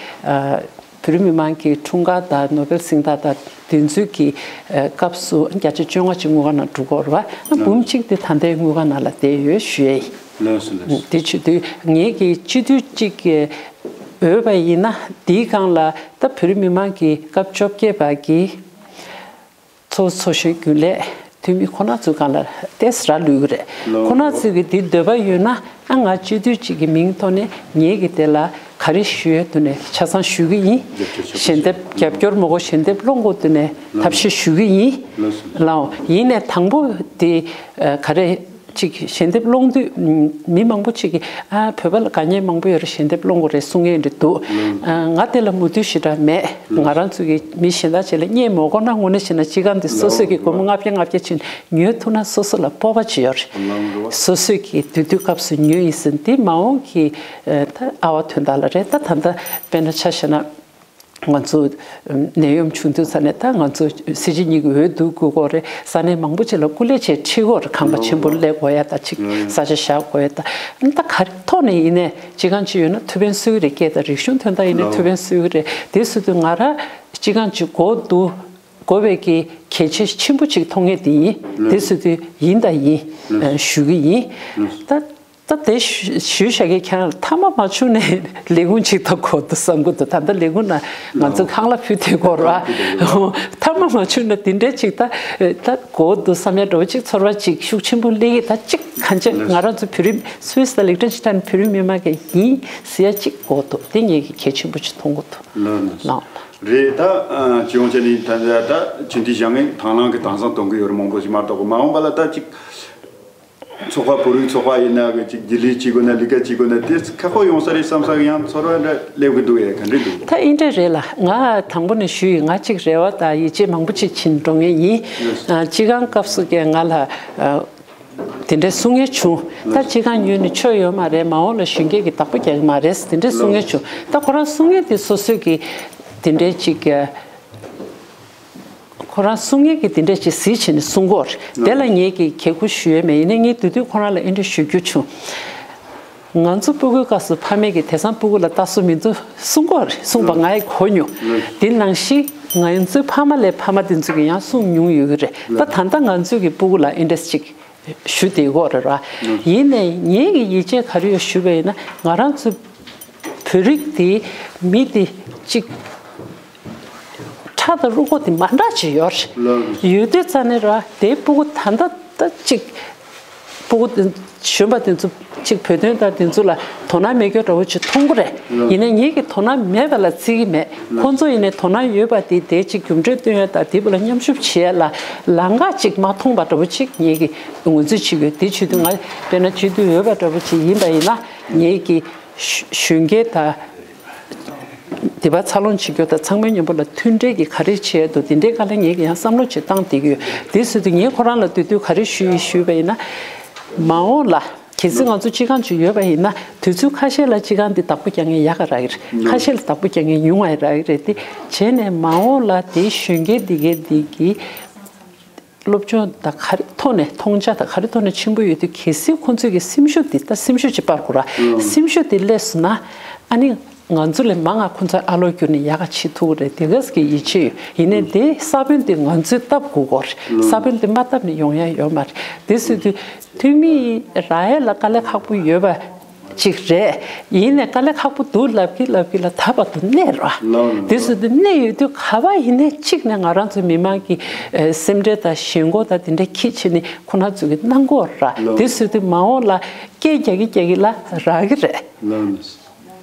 ཨ་བོད་རིགས་མི་མང་གི་འཁྲུངས་སྐར་དང་ནོ་བེལ་གཟེངས་རྟགས་དང་དེ་ཚོའི་གི་ཨ་སྐབས་སུ་བརྒྱ་ཆ་བཅོ་ལྔ་ཅིག་དངུལ་ཁང་ནང་འགྲོ་གི་ཡོད་རེད་བ། ཨ་འབུམ་གཅིག་དེ་ད་ལྟའི་དངུལ་ཁང་ནང་ལ་བསྡད་ཡོད་ཞུ་ཡས་ཡིན། ལགས་སོ་ལགས་སོ། དེ་བྱེད་དུས་ངེད་ཀྱི་སྤྱི་འཐུས་གཅིག་གི་འོས་པ་ཡིན་ན་དེའི་སྒང་ལ་ད་བོད་རིགས་མི་མང་གི་སྐབས་བཅོ་བརྒྱད་པ་གི་ཚོགས་ཚོགས་གཞོན་རྒྱུན་ལས་འཐུས་མི་ཁོ་ན་ཚོའི་སྒང་ལ་ཏོག་ཙམ་རག་ལུས་ཀྱི་རེད། ལགས། ཁོ་ན་ཚོས་ཀྱི་འདི་འདོད་པ་ཡོད་ན་ཨ་ང་སྤྱི་འཐུས་གཅིག་གི་མིང་ཐོག་ནས་ངེད་ཀྱི་དེ་ལ་ག་རེ་ཞུ་ཡས་འདུག་ནས་ཆ་ཚང་ཞུ་གི་ཡིན། རྒྱབ་སྐྱོར་ཆེན་པོ་ཞལ་འདེབས་རྒྱབ་སྐྱོར་མ་དགོས་ཞལ་འདེབས་སློང་དགོས་འདུག་ནས་ལགས། ཐབས་ཤེས་ཞུ་གི་ཡིན། ལགས་སོ། ལའོ་ཡིན་ནས་དང་པོ་དེ་ཨ་ག་རེ་ཅིག་ཞལ་འདེབས་སློང་དུས་མི་མང་པོ་ཅིག་གིས་ཨ་བོད་པ་ལ་དགའ་ཉེ་མང་པོ་ཡོད་རེད། ཞལ་འདེབས་སློང་དགོས་རེད་གསུང་མཁན་རེད་འདུག་ཨ་ང་དེ་ལ་མོས་མཐུན་ཞེ་དྲག་མེད། ང་རང་ཚོ་གི་མི་གཞན་དག་ཅིག་ལ་བརྙས་མ་དགོས་ན་དངོས་གནས་བྱས་ན་སྤྱི་ཁང་འདི་སོ་སོ་གི་སྒོར་མོ་ལྔ་བརྒྱ་ལྔ་བརྒྱ་ཕྱིན་ཉོས་ཐུབ་ན་སོ་སོ་ལ་སྤོབས་པ་ཅིག་ཡོད་རེད། སོ་སོས་ཀྱི་དུས་དུས་སྐབས་སུ་ཉོས་ཡིན་ཟིན་དེ་མ་འོངས་ཀྱི་ཨ་ད་ཨ་བ་དོན་དག་ལ་རེད། ད་ད་ལྟ་དཔེར་ན་ཆ་བཞག་ན། ང་ཚོ་ནད་ཡམས་བྱུང་དུས་ས་ནས་ད་ང་ཚོ་སྲིད་སྤྱི་གཉིས་ཀྱི་འོས་བསྡུ་དགོས་སྐོར་རེད། ས་གནས་མང་པོ་ཅིག་ལ་སྐུ་ལས་བྱས་ཁྲིད་དགོས་རེད། ཁང་པ་ཆེན་པོ་སླེབས་དགོས་ཡ་ད་ཅིག་ས་ཆ་བཞག་དགོས་ཡ་ད་ད་ག་རེ་ཐོག་ནས་ཡིན་ནའི་སྤྱི་ཁང་ཅིག་ཡོད་ན་ཐུགས་ཕན་གསོས་ཀྱི་རེད། སྐད་དང་རིག་གཞུང་དོན་དག་ཡིན་ནའི་ཐུགས་ཕན་གསོས་ཀྱི་རེད། དེ་སོང་དུས་ང་རང་སྤྱི་ཁང་ཅིག་དགོས་འདུག་དགོས་པའི་གི་གལ་ཆེ་ཆེན་པོ་ཅིག་མཐོང་ངེས་དེ་ཡིན། དེ་སོང་དུས་ཡིན་དང་ཡིན་ཞུ་གི་ཡིན། ད། ད་དེ་ཞུ་ཞུ་བཞག་གི་ཁྱེད་རང་ལ་མཐའ་མ་མ་བྱུང་ནས་ལས་ཁུངས་ཅིག་ད་དགོས་འདུག་བསམ་གི་འདུག་ད་ལྟ་ལས་ཁུངས་ནང་ང་ཚོ་ཁང་གླ་ཕུལ་དེ་དགོས་ར། མཐའ་མ་མ་བྱུང་ན་དེ་འདྲས་ཅིག་ད་ད་དགོས་འདུག་བསམ་ཡ་འདྲ་བོ་ཅིག་ཚོར་བ་ཅིག་ཤུགས་ཆེན་པོ་སླེབས་ཀྱི། ད་ཅིག་གང་ཅི་ང་རང་ཚོ་བོད་རིགས་སུད་སི་ལ་ལེགས་གྲས་ཅིག་ད་ནི་བོད་རིགས་མི་མང་གི་ཡིན་ཟེར་ཡ་ཅིག་དགོས་འདུག་དེ་ངེད་ཀྱི་གལ་ཆེན་པོ་ཅིག་མཐོང་གི་འདུག་ལགས་ལགས། རེད། ད་སྤྱི་ཡོངས་བྱས་ནས་ད་ད་སྤྱི་འཐུས་བཞེངས་མཁན་དང་བླངས་ཀྱི་དེང་སང་གཏོང་གི་ཡོད་རེད། མང་པོ་ཞིག་མ་གཏོགས་མ་འོངས་པ་ལ་ད་ཅིག་ཚོགས་པ་བོད་རིགས་ཚོགས་པ་ཡིན་ན་གི་ཅིག་རྒྱུན་ལས་བྱེད་དགོས་ན་ལས་ཀ་བྱེད་དགོས་ན་དེ་ཁག་པོ་ཡོང་ས་རེད་བསམ་ས་གི་ཡང་ཚོར་བ་འདྲ་སླེབས་གི་འདུག་ཡ། ག་འདྲ་འདུག་ད་ཨིན་འདྲ་རེད་ལ། ང་དང་པོ་ནས་ཞུས་ཡིན། ང་ཅིག་རེ་བ་དང་ཡིད་ཆེས་མང་པོ་ཅིག་བྱིན་འགྲོ་ངེས་ཡིན། ཨ་སྤྱི་ཁང་སྐབས་སུ་ཀྱང་ང་ལ་ཨ་ དེ་འདྲའི་གསུང་མཁན་བྱུང་། ད་སྤྱི་ཁང་ཉོས་ནས་ཆོ་ཡོད་མ་རེད། མ་འོངས་ལ་གཞོན་སྐྱེས་ཀྱིས་བདག་པོ་རྒྱག་གི་མ་རེད། དེ་འདྲའི་གསུང་མཁན་བྱུང་། ད་ཁོ་རང་གསུང་མཁན་དེ་སོ་སོས་ཀྱི་དེ་འདྲའི་ཅིག་ཁོ་རང་གསུང་མཁན་གྱིས་དེ་འདྲ་ཅིག་གཟིགས་བྱས་ནས་གསུང་གི་ཡོད་རེད། དེ་ལ་ངེད་ཀྱིས་གད་ཁུ་ཞུ་ཡས་མེད། ཡིན་ནའི་ངས་དེ་དུས་ཁོ་རང་ལ་ཨེ་འདྲ་ཞུ་རྒྱུ་བྱུང་། ང་ཚོ་སྤུ་གུའི་སྐབས་སུ་ཕ་མས་ཀྱིས་དེང་སང་སྤུ་གུ་ལ་ལྟ་སྲོལ་མི་འདུག་གསུང་གི་ཡོད་རེད། གསུངས་པ་ང་ཡི་གོ་མྱོང་། དེ་ནང་བཞིན་ང་ཚོའི་ཕ་མ་ལས་ཕ་མ་དེ་ཚོ་གིས་ཡང་གསུང་མྱོང་ཡོད་ཀྱི་རེད། ད་ད་ལྟ་ང་ཚོའི་གི་སྤུ་གུ་ལ་ཨེ་འདྲ་ཅིག་ཞུ་བསྡད་ཀྱི་ཡོད་རེད་ར། ཡིན་ནའི་ངེད་ཀྱི་ཡིད་ཆེས་ག་རེ་ཡོད་ཞུས་པ་ཡིན་ན། ང་རང་ཚོ་བོད་རིགས་དེ་མི་དེ་གཅིག་ཁྲ་དང་རུས་ཁོག་དེ་མ་འདྲ་ཅིག་ཡོད་རེད། ཡོད་དུས་ཙ་ནས་ར་དེའི་སྤུ་གུ་ད་ལྟ་ད་གཅིག་སྤུ་གུ་དེ་གཞོན་པ་དེ་ཚོ་གཅིག་བོད་དོན་དང་དེ་ཚོ་ལ་དོ་སྣང་མེད་རྒྱུ་འདྲ་བོ་ཅིག་མཐོང་གི་རེད། ཡིན་ནའི་ངེད་ཀྱིས་དོ་སྣང་མེད་པ་ལ་བརྩི་གི་མེད། ཁོང་ཚོ་ཡིན་ནའི་དོ་སྣང་ཡོད་པ་དེ་དེ་གཅིག་རྒྱུ་འབྲས་སྟོན་ཡ་དང་དེ་བོ་ལ་མཉམ་ཞུགས་བྱེད་ཡ་ལ་ལམ་ཁ་གཅིག་མ་མཐོང་པ་འདྲ་བོ་ཅིག་ངེད་ཀྱིས་ངོས་འཛིན་བྱེད་དགོས། དེ་བྱེད་དུས་ང་དཔེར་ན་སྤྱི་འཐུས་འོས་པ་འདྲ་བོ་ཅིག་ཡིན་པ་ཡིན་ན་ངེད་ཀྱིས་གཞོན་སྐྱེས་དང་། དེ་བར་འཚར་ལོངས་བྱེད་རྒྱུ་དང་ཚང་མའི་མཉམ་པོ་ལ་མཐུན་འབྲེལ་གྱི་ག་རེ་བྱེད་ཡ་འདུག་དེ་འདྲའི་སྒང་ལ་ངས་ཀྱང་བསམ་བློ་ཅིག་བཏང་བསྡད་ཀྱི་ཡོད། དེ་ཟེར་དུས་ངས་ཁོ་རང་ལ་དེ་དུས་ག་རེ་ཞུས་ཡིན་ཞུས་པ་ཡིན་ན། མ་འོངས་ལ་གལ་སྲིད་ང་ཚོ་སྤྱི་ཁང་ཅིག་ཡོད་པ་ཡིན་ན་དུས་ཚོད་ཁ་ཤས་ལ་སྤྱི་ཁང་འདི་བདག་པོ་རྒྱག་མཁན་ཡག་ག་རག་གི་རེད། ཁ་ཤས་ལ་བདག་པོ་རྒྱག་མཁན་ཉུང་བ་རག་གི་རེད། དེ་བྱས་ནས་མ་འོངས་ལ་དེའི་གཞོན་སྐྱེས་འདི་གའི་འདི་གི་སློབ་སྦྱོང་དང་ག་རེ་ཐོག་ནས་མཐོང་ཆ་དང་ག་རེ་ཐོག་ནས་ཆེན་པོ་ཡོད་དུས་གལ་སྲིད་ཁོང་ཚོས་ཀྱི་སེམས་ཤུགས་དེ་ད་སེམས་ཤུགས་ཅིག་སྤར་དགོས་ར། སེམས་ཤུགས་དེ་སླེབས་སོང་ན་ཨ་ནི་ང་ཚོ་ལས་མང་ང་ཁོང་ཚོ་ཨ་ལོ་བསྐྱུར་ནས་ཡག་ག་བྱེད་ཐུབ་ཀྱི་རེད། དེ་ག་ཙམ་གྱི་ཡིད་ཆེས་ཡོད། ཡིན་ནའི་དེ་ས་བོན་དེ་ང་ཚོས་བཏབ་དགོས་ཀྱི་རེད། ས་བོན་དེ་མ་བཏབ་ནས་ཡོང་ཡ་ཡོད་མ་རེད། དེ་ཟེར་དུས་འཐུས་མི་རག་ཡ་ལ་དཀའ་ལས་ཁག་པོ་ཡོད་པ་ཅིག་རེད། ཡིན་ནའི་དཀའ་ལས་ཁག་པོ་འདུག་ལབ་ཀྱི་ལབ་ཀྱི་ལ་ད་བར་དུ་གནས་ར། དེ་ཟེར་དུས་གནས་ཡོད་དུས་ག་བ་ཡིན་ནའི་གཅིག་ནས་ང་རང་ཚོའི་མི་མང་གི་ཨེ་སེམས་ཁྲལ་དང་ཞེན་ཁོག་དང་དེ་འདྲ་ཁྱི་བྱེད་ནི་ཁོ་ན་ཚོ་གི་གནང་གོ་ར། དེ་ཟེར་དུས་མ་འོངས་ལ་སྐད་རྒྱག་གི་རྒྱག་གི་ལ་རག་གི་རེད།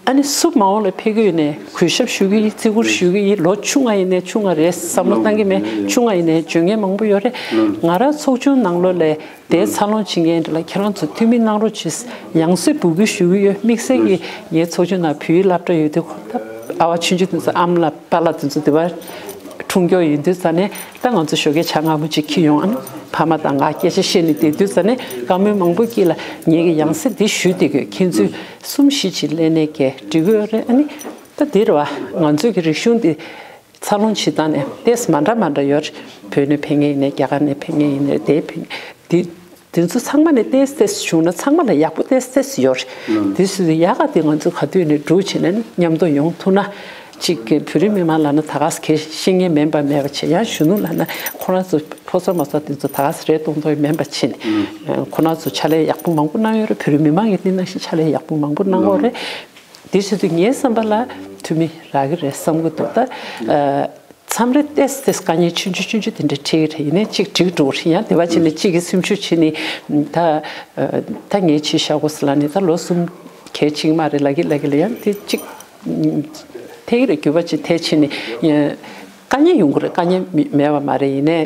ཨ་ནི་སུ་མ་འོངས་ལ་ཕེབས་ཀྱི་ཡོད་ནས་གུས་ཞབས་ཞུ་གི་ཡིན། བརྩི་བཀུར་ཞུ་གི་ཡིན། ལོ་ཆུང་ང་ཡིན་ནས་ཆུང་ང་རེད་བསམ་བློ་བཏང་གི་མེད། ཆུང་ང་ཡིན་ནས་འཇོན་མཁན་མང་པོ་ཡོད་རེད། ང་རང་ཚོགས་ཆུང་ནང་ལོགས་ལས་དེའི་འཚར་ལོངས་བྱེད་མཁན་འདྲ་ལ་ཁྱེད་རང་ཚོ་འཐུས་མི་གནང་རོགས་བྱེད། ཡང་སེ་འབོད་སྐུལ་ཞུ་གི་ཡོད། དམིགས་བསལ་གྱིས་ངའི་ཚོགས་ཆུང་ནང་བོད་ཡིག་སློབ་གྲྭ་ཡོད་དུས་ཁོ་ད་ཨ་བ་ཆུང་ཆུང་དེ་ཚོ་ཨ་མ་ལགས་པཱ་ལགས་དེ་ཚོ་དེ་བར་འཁྲུངས་སྐྱོར་ཡིན་དུས་ཙ་ནས་ད་ང་ཚོ་ཞོགས་ཀས་ཇ་མངར་མོ་ཅིག་འཁྱེར་ཡོང་། ཨ་ནི་ཕ་མ་དང་ང་སྐད་ཆ་བཤད་ནས་བསྡད་དུས་ཙ་ནས་བཀའ་མོལ་མང་པོ་སྐྱེས་ལ་ངེད་ཀྱིས་ཡང་སེ་འདི་ཞུས་བསྡད་དགོས། ཁྱེད་ཚོས་གསུམ་བཞི་ཅིག་ལེན་ནས་གས་འགྲིག་གི་ཡོད་རེད། ཨ་ནི་ད་འདི་རེད་བ། ང་ཚོའི་གི་རིག་གཞུང་འདི་འཚར་ལོངས་བྱེད་སྟངས་ནས་ཏོག་ཙམ་མ་འདྲ་མ་འདྲ་ཡོད་རེད། བོད་ནས་ཕེབས་མཁན་ཡིན་ནའི་རྒྱ་གར་ནས་ཕེབས་མཁན་ཡིན་ནའི་དེ་ཕེབས་འདི་འདི་ཚོ་ཚང་མ་ནས་ཏོག་ཙམ་བྱུང་ན་ཚང་མ་ལ་ཡག་པོ་ཏོག་ཙམ་ཡོད་རེད། དེ་སུ་ཡག་ག་དེ་ང་ཚོ་ག་དུས་ནས་འགྲོ་བྱེད་ནས་མཉམ་དུ་ཡོང་ཐུབ་ན་གཅིག་གི་བོད་རིགས་མི་མང་ལབ་ན་ད་ག་ས་གས་ཤེས་མཁན་མིན་པ་མེད་པ་བྱས། ཡང་གཞོན་ནུ་ལབ་ན་ཁོ་རང་ཚོ་ཕོ་གསར་མོ་གསར་དེ་ཚོ་ད་ག་ས་རེད་གཏོང་ཐུབ་མིན་པ་བྱས་ནས་ཁོ་རང་ཚོ་ཕྱག་ལས་ཡག་པོ་མང་པོ་གནང་ཡོད་རེད། བོད་རིགས་མི་མང་གིས་དེ་ནང་བཞིན་ཕྱག་ལས་ཡག་པོ་མང་པོ་གནང་ཡོད་རེད། དེ་བྱེད་དུས་ངའི་བསམ་པ་ལ་འཐུས་མི་རག་གི་རེད་བསམ་གི་འདུག་ད་མཚམས་རེ་ཏོག་ཙམ་དཀའ་ངལ་ཆུང་ཆུང་ཆུང་ཆུང་དེ་འདྲ་འཕྲད་ཀྱི་རེད། ཡིན་ནའི་གཅིག་འགྲིག་འགྲོ་གི་རེད། ཡང་དེ་བ་བྱས་ནས་གཅིག་གིས་སེམས་ཤུགས་བྱས་ནས་ད་ད་ངས་བྱས་བཞག་དགོས་ཟེར་ལབ་ནས་ད་ལོ་གསུམ་གལ་ཆེ་གི་མ་རེད་ལབ་ཀྱི་ལབ་ཀྱི་ལ། ཡང་དེ་གཅིག་ཐེ་གི་རེད། འགྱུར་བ་ཅིག་ཐེ་བྱས་ནས་དཀའ་ངལ་ཡོང་གི་རེད། དཀའ་ངལ་མི་མེད་པ་མ་རེད། ཡིན་ནའི་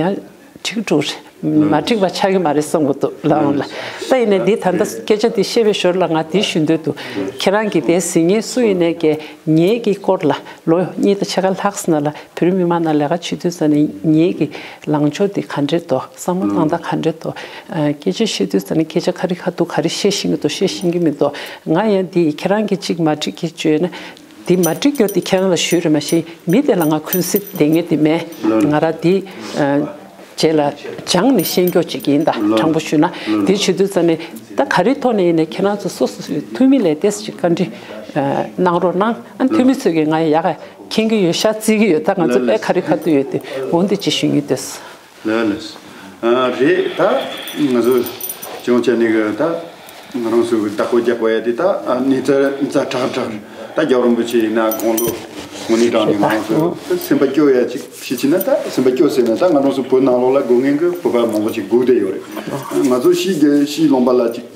ཡང་འགྲིག་འགྲོ་རེད། མ་འགྲིག་པ་ཆགས་ཀྱི་མ་རེད་བསམ་གི་འདུག་ལགས་འོང་ལ། ད་ཡིན་ནའི་འདི་ད་ལྟ་སྐད་ཆ་འདི་བཤད་པའི་ཞོར་ལ་ང་འདི་ཞུ་འདོད་འདུག་ཁྱེད་རང་གིས་དེ་གཟིགས་མཁན་སུ་ཡིན་ནའི་ཀྱེ་ངེད་ཀྱི་སྐོར་ལ་ལོ་གཉིས་དང་ཕྱེད་ཀ་ལྷག་ཙམ་ནང་ལ་བོད་རིགས་མི་མང་ནང་ལས་ཀ་བྱེད་དུས་ཙ་ནས་ངེད་ཀྱི་ལངས་ཕྱོགས་འདི་ག་འདྲས་འདུག་བསམ་བློ་བཏང་སྟངས་ག་འདྲས་འདུག་སྐད་ཆ་བཤད་དུས་ཙ་ནས་སྐད་ཆ་ག་རེ་ག་འདུག་ག་རེ་བཤད་ཤེས་ཀྱི་འདུག་བཤད་ཤེས་ཀྱི་མི་འདུག་ང་ཡང་འདི་ཁྱེད་རང་གིས་གཅིག་མ་འགྲིག་གི་བརྗོད་ན། འདི་མ་འགྲིག་རྒྱུ་འདི་ཁྱེད་རང་ལ་ཞུས་རེད། མ་གཞི་མི་དེ་ལ་ང་འཁོན་སེམས་ལྡན་མཁན་དེ་མེད། ང་རང་འདི་རྗེས་ལ་སྦྱངས་ནས་ཤེས་རྒྱུ་ཅིག་ཡིན། ད་དྲང་པོ་ཞུས་ན་འདི་བྱེད་དུས་ཙ་ནས་ད་ག་རེ་ཐོག་ནས་ཡིན་ནའི་ཁྱེད་རང་ཚོ་སོ་སོ་སོའི་འཐུས་མི་ལ་ཏོག་ཙམ་ཅིག་བཀའ་འདྲི་གནང་རོགས་གནང་། ཨ་འཐུས་མི་ཚོས་ཀྱིས་ང་ཡག་ག་མཁྱེན་གྱི་ཡོད་ཤག་བརྩི་གི་ཡོད། ད་ང་ཚོ་དཔེ་ག་རེ་ག་འདུག་ཡོད་དེ་འོ་འདི་ཅིག་ཞུ་སྙིང་འདོད། ལགས་ལགས། ཨ་རེད། ད་ང་ཚོ་ཅུང་ཅན་ནི་གི་ད་ང་རང་ཚོ་གི་བདག་པོ་རྒྱག་པ་ཡ་དེ་ད་ཨ་ནི་ཙ་ནི་ཙ་དྲག་དྲག་ད་རྒྱལ་བ་རིན་པོ་ཆེ་ཡིན་ན་དགུང་ལོ་ངོ་ནི་དྲག་ནི་ང་རང་ཚོ་ད་སེམས་པ་སྐྱོ་ཡ་ཅིག་ཕྱི་ཕྱི་ན་ད་སེམས་པ་སྐྱོ་ཟེར་ན་ད་ང་རང་ཚོ་བོད་ནང་ལོགས་ལ་དགོས་ངེས་གི་བོད་པ་མང་པོ་ཅིག་སྒུག་བསྡད་ཡོད་རེད། ང་ཚོ་ཕྱིའི་རྒྱལ་ཕྱིའི་ལུང་པ་ལ་ཅིག་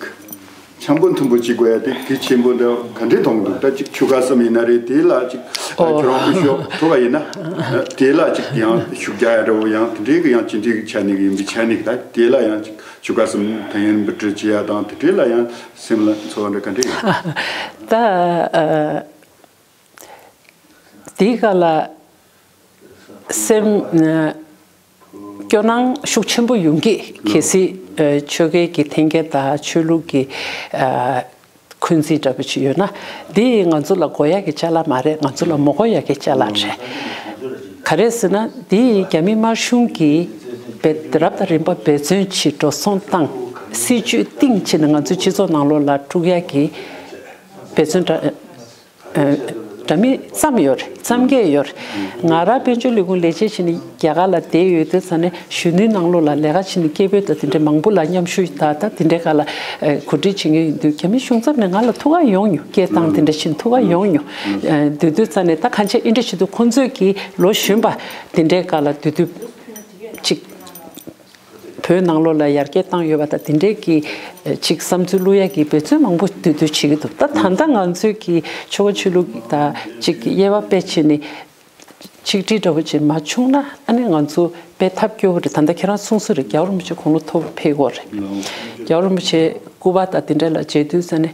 འཆམ་པོ་མཐུན་པོ་བྱེད་དགོས་ཡ་དེ་གལ་ཆེན་པོ་འདྲ་ག་འདྲས་མཐོང་གི་འདུག་ད་ཅིག་ཆོལ་ཁ་གསུམ་ཡིན་ན་རེད། དེ་ལ་ཅིག་ཨ་ཨོ། ཁྱོད་རང་སྐུ་ཞབས་ཐུབ་པ་ཡིན་ན་དེ་ལ་ཅིག་ཡང་ཤུགས་རྒྱག་ཡ་འདྲ་བོ་ཡང་དེ་འདྲས་གི་ཡང་ཅི་འདྲས་གི་ཆ་ནས་གི་ཡིན་པའི་ཆ་ནས་གི་ད་དེ་ལ་ཡང་ཅིག་ཆོལ་ཁ་གསུམ་ཕན་ཡོན་འབུལ་སྤྲོད་བྱེད་ཡ་དང་དེ་འདྲས་ལ་ཡང་སེམས་ལ་ཚོར་བ་འདྲ་ག་འདྲས་ཡོད། ད་ཨ་དེའི་སྐབས་ལ་སེམས། སྐྱོ་སྣང་ཤུགས་ཆེན་པོ་ཡོང་གི། གལ་སྲིད་ཨ་ཆོལ་ཁའི་གི་འཐེན་འཁྱེར་དང་ཆོས་ལུགས་ཀྱི་ཨ་འཁོན་འཛིན་འདྲ་པོ་ཅིག་ཡོད་ན། འདི་ང་ཚོ་ལ་དགོས་ཡག་གི་ཅ་ལག་མ་རེད། ང་ཚོ་ལ་མ་དགོས་ཡག་གི་ཅ་ལག་རེད། ག་རེ་ཟེར་ན། འདི་རྒྱ་མི་དམར་གཞུང་གིས་རྦད་རབ་དང་རིམ་པ་འབད་བརྩོན་བྱེད། འགྲོ་སོང་བཏང་། སྲིད་ཇུས་བཏིང་བྱས་ནས་ང་ཚོའི་སྤྱི་ཚོགས་ནང་ལོགས་ལ་དཀྲུག་ཡག་གི་འབད་བརྩོན་འདྲ་ཨ་འདྲ་མིན་བརྩམས་ཡོད་རེད། བརྩམས་བསྡད་ཡོད་རེད། ང་རང་དཔལ་འབྱོར་ལས་ཁུངས་ལས་བྱེད་བྱས་ནས་རྒྱ་གར་ལ་བསྡད་ཡོད་དུས་ཙ་ནས་གཞོན་ནུའི་ནང་ལོགས་ལ་ལས་ཀ་བྱེད་ནས་སྐད་འབོད་དང་དེ་འདྲའི་མང་པོ་ལ་མཉམ་ཞུགས་དང་། ད་དེ་འདྲའི་སྒང་ལ་ཨ་གོ་སྒྲིག་བྱེད་མཁན་ཡིན་དུས། རྒྱ་མི་གཞུང་ཚབ་ནས་ང་ལ་ཐུག་ག་ཡོང་མྱོང་། སྐད་བཏང་། དེ་འདྲ་བྱས་ནས་ཐུག་ག་ཡོང་མྱོང་། ཨ་དེ་དུས་ཙ་ནས་ད་གང་བྱས་ཨེ་འདྲ་བྱེད་དུས། ཁོང་ཚོས་ཀྱིས་ལོ་གཞོན་པ་དེ་འདྲའི་སྒང་ལ་དེ་དུས་ཅིག་བོད་ནང་ལོགས་ལ་ཡར་རྒྱས་བཏང་ཡོད་པ་དང་དེ་འདྲའི་གི་ཨ་ཅིག་བསམ་ཚུལ་བླུག་ཡག་གི་འབད་བརྩོན་མང་པོ་དེ་དུས་བྱེད་ཀྱི་འདུག་ད་ད་ལྟ་ང་ཚོས་ཀྱི་ཆོལ་ཁ་ཆོས་ལུགས་དང་ཅིག་དབྱེ་བ་དཔེ་བྱས་ནས་ཆིག་སྒྲིལ་འདྲ་པོ་ཅིག་མ་བྱུང་ན། ཨ་ནི་ང་ཚོ་དཔེ་ཐབས་སྐྱོ་པོ་རེད། ད་ལྟ་ཁྱེད་རང་གསུངས་སོང་རེད། རྒྱལ་བ་རིན་པོ་ཆེ་དགུང་ལོ་མཐོ་པོ་ཕེབས་ཀྱི་ཡོད་རེད། རྒྱལ་བ་རིན་པོ་ཆེ་སྐུ་པར་དང་དེ་འདྲ་ལ་མཇལ་དུས་ཙ་ནས་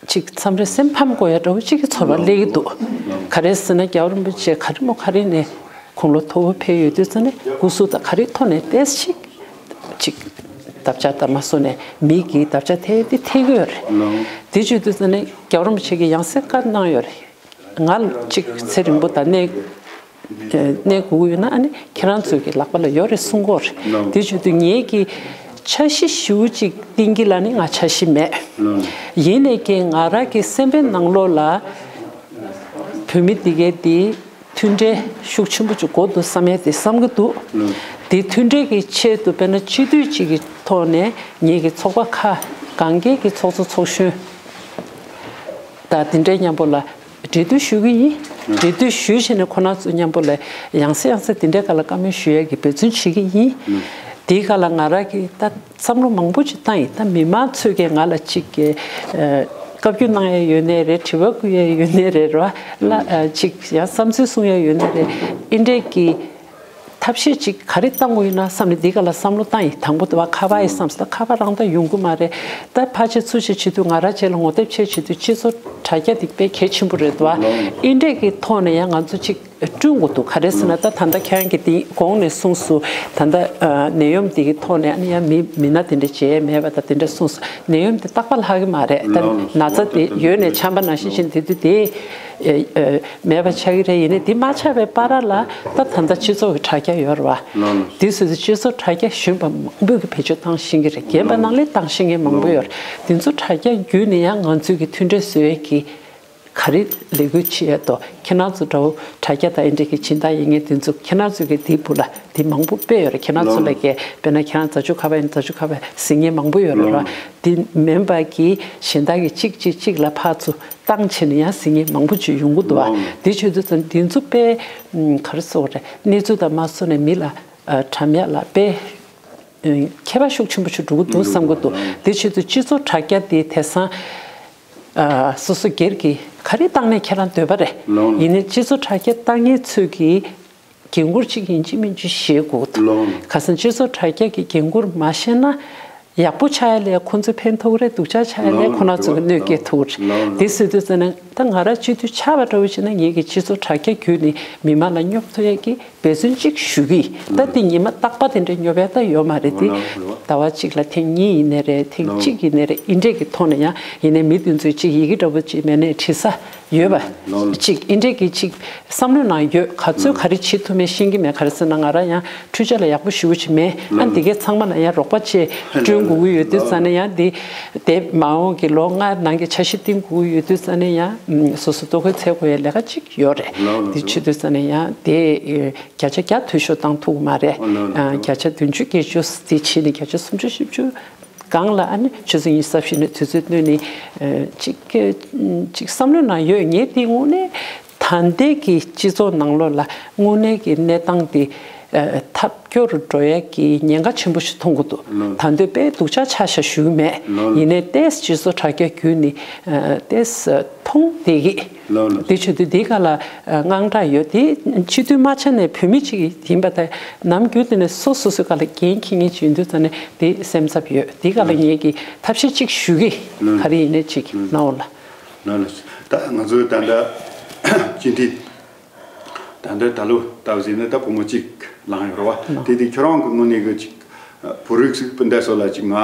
ཅིག་མཚམས་རེ་སེམས་ཕམ་དགོས་ཡག་འདྲ་པོ་ཅིག་གི་ཚོར་བ་སླེབས་ཀྱི་འདུག་ག་རེ་ཟེར་ན། རྒྱལ་བ་རིན་པོ་ཆེ་ག་རེ་མོ་ག་རེ་ནས་དགུང་ལོ་མཐོ་པོ་ཕེབས་ཡོད་དུས་ཙ་ནས་སྐུ་གཟུགས་དང་ག་རེ་ཐོག་ནས་ཏོག་ཙམ་ཅིག་ཅིག་འདབ་ཆགས་དང་མ་སོང་ནས་མིག་གི་འདབ་ཆགས་ཐེབས་ཏེ་ཐེབས་ཀྱི་ཡོད་རེད། དེ་བྱེད་དུས་ཙ་ནས་རྒྱལ་བ་རིན་པོ་ཆེ་གིས་ཡང་སེ་བཀའ་གནང་ཡོད་རེད། ང་ལ་ཅིག་ཚེ་རིང་པོ་དང་གནས་གནས་དགོས་ཀྱི་ཡོད་ན། ཨ་ནི་ཁྱེད་རང་ཚོའི་གི་ལག་པ་ལ་ཡོད་རེད་གསུང་གི་ཡོད་རེད། དེ་བྱེད་དུས་ངེད་ཀྱིས་འཆར་གཞི་ཞེ་པོ་ཅིག་བཏིང་གི་ལབ་ནི་ང་འཆར་གཞི་མེད། ཡིན་ནའི་ཀྱང་ང་རང་གི་སེམས་པའི་ནང་ལོགས་ལ་བོད་མི་འདི་གའི་འདི་མཐུན་སྒྲིལ་ཤུགས་ཆེན་པོ་ཅིག་དགོས་འདུག་བསམ་ཡས་དེ་བསམ་གྱི་འདུག་དེ་མཐུན་སྒྲིལ་གྱི་ཆེད་དུ་དཔེར་ན་སྤྱི་འཐུས་ཅིག་གི་ཐོག་ནས་ངེད་ཀྱི་ཚོགས་པ་ཁག་གང་གའི་གི་ཚོགས་གཙོ་ཚོགས་གཞོན་དང་དེ་འདྲའི་མཉམ་པོ་ལ་འབྲེལ་མཐུད་ཞུ་གི་ཡིན། འབྲེལ་མཐུད་ཞུས་བྱས་ནས་ཁོ་རང་ཚོ་མཉམ་པོ་ལ་ཡང་སེ་ཡང་སེ་དེ་འདྲའི་སྒང་ལ་བཀའ་མོལ་ཞུ་ཡས་ཀྱི་འབད་བརྩོན་བྱེད་ཀྱི་ཡིན། དེའི་སྒང་ལ་ང་རང་གིས་ད་བསམ་བློ་མང་པོ་ཅིག་བཏང་ཡིན། ད་མི་མང་ཚོས་ཀྱིས་ང་ལ་ཅིག་གི་ཨ་བཀའ་བཀྱོན་གནང་ཡས་ཡོད་ནའི་རེད། དྲི་བ་བཀོད་ཡས་ཡོད་ནའི་རེད། ར་ལ་ཨ་ཅིག་ཡང་བསམ་ཚུལ་གསུང་ཡས་ཡོད་ནའི་རེད། ཨེ་འདྲས་ཀྱི་ཐབས་ཤེས་ཅིག་ག་རེ་བཏང་དགོས་ཡིན་ན་བསམ་ནས་འདི་ག་ལ་བསམ་བློ་བཏང་ཡིན། དང་པོ་དེ་བ་ཁ་པར་ཡིན་བསམ་སོང་། ད་ཁ་པར་རང་ད་ཡོང་གི་མ་རེད། ད་ཕལ་ཆེར་ཚུར་བྱེད་བྱེད་དུས་ང་རང་བཅས་ལ་ངོ་དེབ་ཆེད་བྱེད་དུས་སྤྱི་ཚོགས་དྲ་རྒྱ་དེ་དཔེ་གལ་ཆེན་པོ་རེད་དོ། ཨེ་འདྲས་ཀྱི་ཐོག་ནས་ཡང་ང་ཚོ་ཅིག་བསྐྲུན་དགོས་འདུག་ག་རེ་ཟེར་ན། ད་ད་ལྟ་ཁྱེད་རང་གིས་དེ་གོང་ནས་གསུངས་སོང་། ད་ལྟ་ཨ་ནད་ཡམས་དེ་གི་ཐོག་ནས་ཨ་ནི་ཡང་མི་མི་སྣ་དེ་འདྲ་བྱས་མེད་པ་དང་དེ་འདྲ་གསུངས་སོང་། ནད་ཡམས་དེ་རྟག་པ་ལྷག་གི་མ་རེད། ད་ན་ཚ་དེ་ཡོད་ནས་ཆམ་པ་ནང་བཞིན་བྱས་དེ་དུས་དེ་ཨེ་ཨེ་མེད་པ་ཆགས་ཀྱི་རེད། ཡིན་ནའི་དེ་མ་ཆགས་པའི་བར་ལ་ད་ད་ལྟ་སྤྱི་ཚོགས་ཀྱི་དྲ་རྒྱ་ཡོད་རེད་བ། དེ་སོ་སོའི་སྤྱི་ཚོགས་དྲ་རྒྱ་གཞོན་པ་མང་པོས་ཀྱི་བེད་སྤྱོད་བཏང་ཤེས་ཀྱི་རེད། རྒན་པ་ནང་ལས་བཏང་ཤེས་མཁན་མང་པོ་ཡོད་རེད། དེ་ཚོ་དྲ་རྒྱ་བརྒྱུད་ནས་ཡང་ང་ཚོས་ཀྱི་མཐུན་སྒྲིལ་བཟོ་ཡས་ཀྱི་ག་རེ་ལས་འགུལ་བྱེད་ཡས་དོ། ཁྱེད་རང་ཚོ་འདྲ་བོ་དྲ་རྒྱ་དང་ཨེ་འདྲས་ཀྱི་སྦྱིན་བདག་ཡིན་མཁན་དེ་ཚོ་ཁྱེད་རང་ཚོ་གི་དེའི་བུ་ལ་དེ་མང་པོ་དཔེ་ཡོད་རེད། ཁྱེད་རང་ཚོ་ལ་ཀྱི་དཔེར་ན་ཁྱེད་རང་རྫ་ཆུ་ཁ་པར་ཡིན། རྫ་ཆུ་ཁ་པར་ཟིན་མཁན་མང་པོ་ཡོད་རེད་ར། དེ་མིན་པ་གི་གཞན་དག་གི་གཅིག་གཅིག་གཅིག་ལ་ཕར་ཚུར་བཏང་བྱས་ནས་ཡང་ཟིན་མཁན་མང་པོ་ཅིག་ཡོང་གི་འདུག་བ། དེ་བྱེད་དུས་ཙམ་དེ་ཚོ་དཔེ་ག་རེ་ཟེར་དགོས་རེད། གནས་ཚུལ་དང་མ་སོ་ནས་མི་ལ་ཨ་གྲམ་ཡག་ལ་དཔེ་ཨ་ཁྱད་པར་ཤུགས་ཆེན་པོ་ཞིག་འགྲོ་གི་འདུག་བསམ་གི་འདུག་དེ་བྱེད་དུས་སྤྱི་ཚོགས་དྲ་རྒྱ་དེ་དེང་སང་ཨ་སོ་སོ་སྒེར་གྱི་ག་རེ་བཏང་ནས་ཁྱེད་རང་འདོད་པ་རེད། ཡིན་ནའི་སྤྱི་ཚོགས་དྲ་རྒྱ་བཏང་མཁན་ཚོས་ཀྱི་འགན་ཁུར་གཅིག་ཡིན་གཅིག་མིན་གཅིག་བཞེས་དགོས་འདུག་ཁ་སང་སྤྱི་ཚོགས་དྲ་རྒྱ་གི་འགན་ཁུར་མ་བཞེས་ན་ཡག་པོ་ཆགས་ཡ་ལས་ཁོ་ཚོ་ཕན་ཐོགས་རེད། སྡུག་ཅག་ཆགས་ཡ་ལས་ཁོ་རང་ཚོ་གི་གནོད་སྐྱེལ་ཐུབ་རེད། དེ་ཟེར་དུས་ཙ་ན་ད་ང་རང་སྤྱི་འཐུས་ཆགས་པ་འདྲ་བོ་བྱས་ན་ངེད་ཀྱི་སྤྱི་ཚོགས་དྲ་རྒྱ་བརྒྱུད་ནས་མི་མང་ལ་སྙོབ་ཐུབ་ཡ་གི་འབད་བརྩོན་གཅིག་ཞུ་གི་ཡིན། ད་དེ་ཉི་མ་རྟག་པ་དེ་འདྲ་སྙོབ་ཡ་ད་ཡོད་མ་རེད། དེ་ཟླ་བ་གཅིག་ལ་ཐེངས་གཉིས་ཡིན་ནའི་རེད། ཐེངས་གཅིག་ཡིན་ནའི་རེད། ཨེ་འདྲས་ཀྱི་ཐོག་ནས་ཡང་ཡིན་ནའི་མི་དེ་ཚོས་གཅིག་ཡི་གེ་འདྲ་བོ་གཅིག་མེད་ནའི་བྲིས་ས་ཡོད་པ་གཅིག་ཨེ་འདྲས་ཀྱི་གཅིག་བསམ་བློའི་ནང་ཡོད། ག་ཚོད་ག་རེ་བྱེད་ཐུབ་མིན་ཤེས་ཀྱི་མེད། ག་རེ་ཟེར་ན་ང་རང་ཡང་འཕྲུལ་ཆས་ལ་ཡག་པོ་ཞེ་པོ་ཅིག་མེད། ཨ་འདི་གའི་ཚང་མ་ལ་ཡང་རོགས་པ་བྱས་བསྐྲུན་དགོས་ཀྱི་ཡོད་དུས་ཙ་ན་ཡང་འདི་དེ་མ་འོངས་ཀྱི་ལོ་ལྔ་ནང་གི་འཆར་གཞི་བཏིང་དགོས་ཀྱི་ཡོད་དུས་ཙ་ན་ཡང་སོ་སོ་ལྟོ་གོས་འཚོལ་དགོས་ཡ་ལས་ཀ་གཅིག་ཡོད་རེད། འདི་བྱེད་དུས་ཙ་ན་ཡང་དེ། བརྒྱ་ཆ་བརྒྱ་འཐུས་ཤོར་བཏང་ཐུབ་ཀྱི་མ་རེད། ཨ་ནོ། ཨ་བརྒྱ་ཆ་བདུན་ཅུ་བརྒྱད་ཅུ་དེ་བྱས་ནས་བརྒྱ་ཆ་སུམ་ཅུ་བཞི་བཅུ་སྒང་ལ་ཨ་ནི་ཆུ་ཚོད་ཉི་ཤུ་རྩ་བཞི་ནས་དུས་ཚོད་བཏོན་ནས་ཨ་ཅིག་ཅིག་བསམ་བློའི་ནང་ཡོད། ངས་དེ་དངོས་གནས་ད་ལྟའི་གི་སྤྱི་ཚོགས་ནང་ལོགས་ལ་དངོས་གནས་ཀྱི་གནས་སྟངས་དེ་ཨ་ཐབས་སྐྱོ་རུ་འགྲོ་ཡ་གི་ཉེན་ཁ་ཆེན་པོ་ཞིག་མཐོང་གི་འདུག་ཨ་ནོ། ད་དུང་དཔེ་སྡུག་ཅག་ཆགས་ཤག་ཞུ་གི་མེད། ཨ་ནོ། ཡིན་ནའི་ཏོག་ཙམ་སྤྱི་ཚོགས་དྲ་རྒྱ་བརྒྱུད་ནས་ཨ་ཏོག་ཙམ་མཐོང་བསྡད་ཀྱི། ལགས་ལགས། དེ་བྱེད་དུས་འདི་ག་ལ་དངངས་སྐྲག་ཡོད། དེ་སྤྱི་འཐུས་མ་ཆགས་ནས་བོད་མི་གཅིག་ཡིན་པ་དང་ནམ་རྒྱུན་དེ་ནས་སོ་སོ་སོའི་ག་ལ་འགན་འཁྱེར་མཁན་ཅིག་ཡིན་དུས་ཙ་ནས་དེ་སེམས་འཚབ་ཡོད། དེ་ག་ལ་ངེད་ཀྱིས་ཐབས་ཤེས་གཅིག་ཞུ་གི། ལགས། ག་རེ་ཡིན་ནའི་གཅིག་གནང་འོང་ལ། ལགས་ལགས། ད་ང་ཚོའི་ད་ལྟ་སྤྱི་འཐུས་ད་ལྟ་ད་ལོ་ལྟ་བུ་ཟིན་ན་ད་བུ་མོ་གཅིག་ ལངས་ཡོད་རེད་བ། དེ་དེ་ཁྱོད་རང་གི་ངོས་ནས་གི་ཅིག་བོད་རིགས་སྤུན་ཟླ་ཚོ་ལ་ཅིག་ང་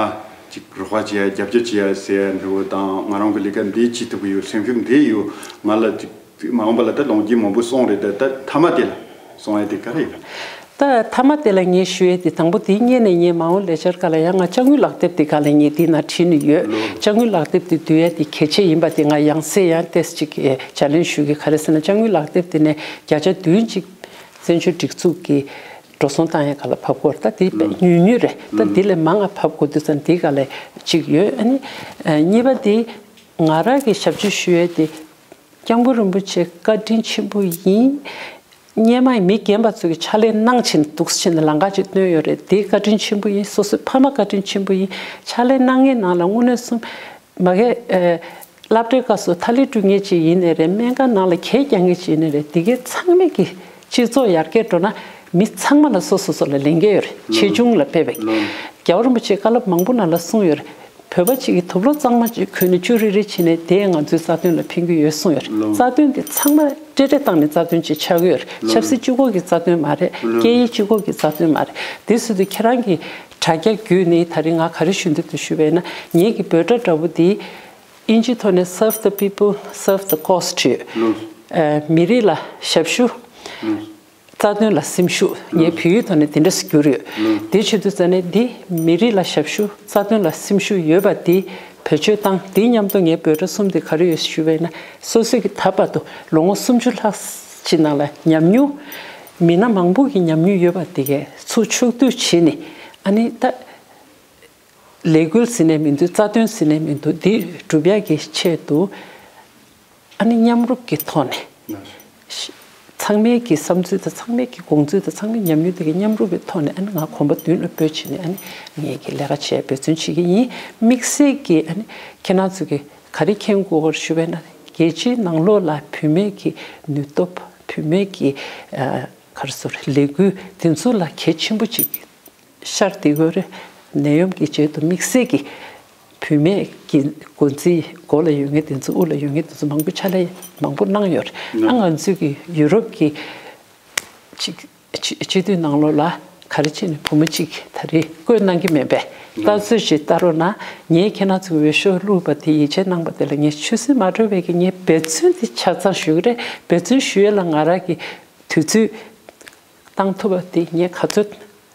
ཅིག་རོགས་པ་བྱེད་ཡ་རྒྱབ་སྐྱོར་བྱེད་ཡ་ཟེར་ཡ་འདྲ་བོ་དང་། ང་རང་གི་ལས་ཀ་འདི་བྱེད་ཐུབ་ཀྱི་ཡོད། སེམས་ཤུགས་འདི་ཡོད། ང་ལ་ཅིག་མ་འོངས་པ་ལ་ད་ལོ་རྒྱུས་མང་པོ་གསུངས་རེད། ད་ད་མཐའ་མ་དེ་ལ་གསུང་ཡ་དེ་ག་རེ་ཡོད། ད་མཐའ་མ་དེ་ལ་ངས་ཞུ་ཡས་དེ་དང་པོ་དེ་སྔོན་ནས་ངས་མ་འོངས་ལས་འཆར་སྒང་ལ་ཡང་ང་ཅ་དངོས་ལག་དེབ་དེ་སྒང་ལ་ངས་དེ་ན་བྲིས་ནས་ཡོད། ལོ། ཅ་དངོས་ལག་དེབ་དེ་བསྡུ་ཡས་དེ་གལ་ཆེ་ཡིན་པ་དེ་ང་ཡང་སེ་ཡང་ཏོག་ཙམ་ཅིག་ཅ་ལེན་ཞུ་གི། ག་རེ་ཟེར་ན་ཅ་དངོས་ལག་དེབ་དེ་ནས་བརྒྱ་ཆ་བདུན་ཅིག་བཙན་བྱོལ་སྒྲིག་འཛུགས་ཀྱི་འགྲོ་སོང་བཏང་ཡས་སྒང་ལ་ཕབ་དགོས་རེད། ད་དེ་དཔེ་ཉུང་ཉུང་རེད། ད་དེ་ལས་མང་ང་ཕབ་དགོས་དུས་ཙང་དེ་སྒང་ལ་ཅིག་ཡོད། ཨ་ནི་གཉིས་པ་དེ་ང་རང་གི་ཞབས་ཕྱི་ཞུ་ཡས་དེ་སྐྱབས་མགོན་རིན་པོ་ཆེ་བཀའ་དྲིན་ཆེན་པོ་ཡིན། སྔོན་མ་མི་རྒན་པ་ཚོ་གི་ཕྱག་ལས་གནང་བྱས་ནས་འདུག་སེ་བྱས་ནས་ལམ་ཁ་ཅིག་སྟོན་ཡོད་རེད། དེ་བཀའ་དྲིན་ཆེན་པོ་ཡིན། སོ་སོའི་ཕ་མ་བཀའ་དྲིན་ཆེན་པོ་ཡིན། ཕྱག་ལས་གནང་མཁན་ནང་ལ་དངོས་གནས་གསུམ་མ་གི་ཨེ་སློབ་གྲྭའི་སྐབས་སུ་ཐ་ལི་སྤྲོད་མཁན་ཅིག་ཡིན་ནའི་རེད། སྨན་ཁང་ནང་ལ་གད་རྒྱག་མཁན་ཅིག་ཡིན་ནའི་རེད། དེ་གའི་ཚང་མས་ཀྱི་སྤྱི་ཚོགས་ཡར་རྒྱས་འགྲོ་ན་མི་ཚང་མ་ལ་སོ་སོ་སོ་ལ་ལས་འགན་ཡོད་རེད། ཆེ་ཆུང་ལ་དཔག་པའི། རྒྱལ་བ་རིན་པོ་ཆེས་བཀའ་སློབ་མང་པོ་ནང་ལ་གསུངས་ཡོད་རེད། བོད་པ་གཅིག་གིས་དུག་ལོག་གཙང་མ་ཅིག་གོན་ནས་ཅུ་རི་རི་བྱས་ནས་དེས་ང་ཚོའི་རྩ་དོན་ལ་ཕན་གྱི་ཡོད་གསུངས་ཡོད་རེད། ལོ། རྩ་དོན་དེ་ཚང་མ་འབྲེལ་འདྲིས་བཏང་ནས་རྩ་དོན་ཅིག་ཆགས་ཀྱི་ཡོད་རེད། ལོ། ཆབ་སྲིད་གཅིག་པོ་གི་རྩ་དོན་མ་རེད། ལོ། སྐད་ཡིག་གཅིག་པོ་གི་རྩ་དོན་མ་རེད། དེ་སྲིད་དུ་ཁྱེད་རང་གི་དྲ་རྒྱ་བརྒྱུད་ནས་ད་རིང་ང་ག་རེ་ཞུ་འདོད་འདུག་ཞུས་པ་ཡིན་ན། ངེད་ཀྱི་འབོད་སྒྲ་འདྲ་པོ་འདི་དབྱིན་ཇིའི་ཐོག་ནས་Serve the people, serve the cause ཡོད། ལོ། ཨ། མི་རིགས་ལ་ཞབས་ཞུ། ལོ། རྩ་དོན་ལ་སེམས་ཤུགས། ངས་བོད་ཡིག་ཐོག་ནས་དེ་འདྲ་ཞིག་བསྒྱུར་ཡོད། ལོ། དེ་བྱེད་དུས་ཙ་ནས་འདི་མི་རིགས་ལ་ཞབས་ཞུ། རྩ་དོན་ལ་སེམས་ཤུགས་ཡོད་པ་འདི་བེད་སྤྱོད་བཏང་། དེའི་མཉམ་དུ་ངའི་འབོད་སྒྲ་གསུམ་དེ་ག་རེ་ཡོད་ཞུས་པ་ཡིན་ན། སོ་སོའི་གི་ད་བར་དུ་ལོ་ངོ་སུམ་ཅུ་ལྷག་ཅིག་ནང་ལ་ཉམས་མྱོང་། མི་སྣ་མང་པོ་གི་ཉམས་མྱོང་ཡོད་པ་དེ་གའི་ཚུར་ཕྱོགས་བསྡུས་བྱས་ནས། ཨ་ནི་ད་ལས་འགུལ་ཟེར་ནས་མི་འདུག་རྩ་དོན་ཟེར་ནས་མི་འདུག་འདི་སྒྲུབ་ཡག་གི་ཆེད་དུ། ཨ་ནི་མཉམ་རུབ་ཀྱི་ཐོག་ནས། ལགས། ཚང་མའི་གི་བསམ་ཚུལ་དང་། ཚང་མའི་གི་དགོངས་ཚུལ་དང་། ཚང་མའི་ཉམས་མྱོང་དེ་གི་མཉམ་རུབ་ཀྱི་ཐོག་ནས། ཨ་ནི་ང་གོམ་པ་མདུན་ལ་སྤོས་བྱས་ནས། ཨ་ནི་ངེད་ཀྱི་ལས་ཀ་བྱེད་འབད་བརྩོན་བྱེད་ཀྱི་ཡིན། དམིགས་བསལ་གྱི་ཨ་ནི་ཁྱེད་རང་ཚོ་གི་ག་རེ་མཁྱེན་དགོས་ཞུ་བས་ན། རྒྱལ་སྤྱིའི་ནང་ལོགས་ལ་བུད་མེད་ཀྱི་ནུས་སྟོབས། བུད་མེད་ཀྱི་ཨ་ག་རེ་ཟེར། ལས་འགུལ་དེ་ཚོ་ལ་གལ་ཆེན་པོ་ཅིག་ཤར་བསྡད་ཡོད་རེད། ནད་ཡམས་ཀྱི་རྗེས་སུ་དམིགས་བསལ་གྱི་བུད་མེད་ཀྱི་འགོ་འཛིན། འགོ་ལ་ཡོད་མཁན་དེ་ཚོ། དབུ་ལ་ཡོད་མཁན་དེ་ཚོ་མང་པོ་ཕྱག་ལས་མང་པོ་གནང་ཡོད་རེད། ཨ། ང་ཚོའི་གི་ཡུ་རོབ་ཀྱི་སྤྱི་སྤྱི་སྤྱི་འཐུས་ནང་ལོགས་ལ་ག་རེ་བྱས་ནས་བུ་མོ་གཅིག་ད་རེས་བསྐོས་གནང་གི་མེད་པས། ལྟ་ཚུལ་ཞིག་ལྟ་རོགས་གནང་། ངས་ཁྱེད་རང་ཚོའི་འོས་ཤོག་བླུགས་པ་དེ། ཡིད་ཆེས་གནང་པ་དེ་ལ་ངས་ཆུད་ཟོས་མ་འགྲོ་བའི་གི་ངས་འབད་བརྩོན་དེ་ཆ་ཚང་ཞུ་གི་རེད། འབད་བརྩོན་ཞུ་ཡས་ལ་ང་རང་གི་དུས་ཚོད་བཏང་ཐུབ་པ་དེ། ངས་ག་ཚོད་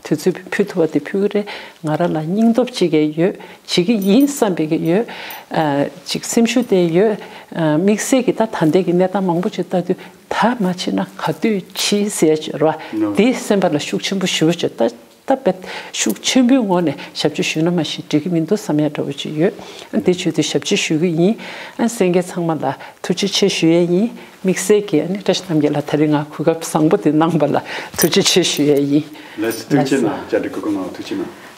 དུས་ཚོད་ཕུལ་ཐུབ་པ་དེ་ཕུལ་གི་རེད། ང་རང་ལ་སྙིང་སྟོབས་ཅིག་ཡོད། བྱེད་ཀྱི་ཡིན་བསམ་པའི་གི་ཡོད། ཨ། ཅིག་སེམས་ཤུགས་དེ་ཡོད། ཨ། དམིགས་བསལ་གྱི་ད་ད་ལྟའི་གི་གནས་སྟངས་མང་པོ་ཅིག་ལྟ་དུས། ད་མ་བྱེད་ན་ག་དུས་བྱེད་ཟེར་ཡ་ཅིག་ཡོད་རེད་བ། ནོ། དེ་སེམས་པ་ལ་ཤུགས་ཆེན་པོ་ཞེ་པོ་ཅིག་ད་ད་དཔེ་ཤུགས་ཆེན་པོའི་ངང་ནས་ཞབས་ཕྱི་ཞུས་ན་མ་གཞི་འགྲིག་གི་མི་འདུག་བསམ་ཡ་འདྲ་བོ་ཅིག་ཡོད། ཨ། དེ་བྱེད་དུས་ཞབས་ཕྱི་ཞུ་གི་ཡིན། ཨ། གསན་མཁན་ཚང་མ་ལ་ཐུགས་རྗེ་ཆེ་ཞུ་ཡས་ཡིན། དམིགས་བསལ་གྱིས་ཨ་ནི་བཀྲ་ཤིས་རྣམ་རྒྱལ་ལགས་ད་རིང་ང་གོ་སྐབས་བཟང་པོ་དེ་གནང་བ་ལ་ཐུགས་རྗེ་ཆེ་ཞུ་ཡས་ཡིན། ལགས་སོ། ཐུགས་རྗེ་གནང་། བཅར་འདྲི་གུས་བཀུར་གནང་། ཐུགས་རྗེ་གནང་།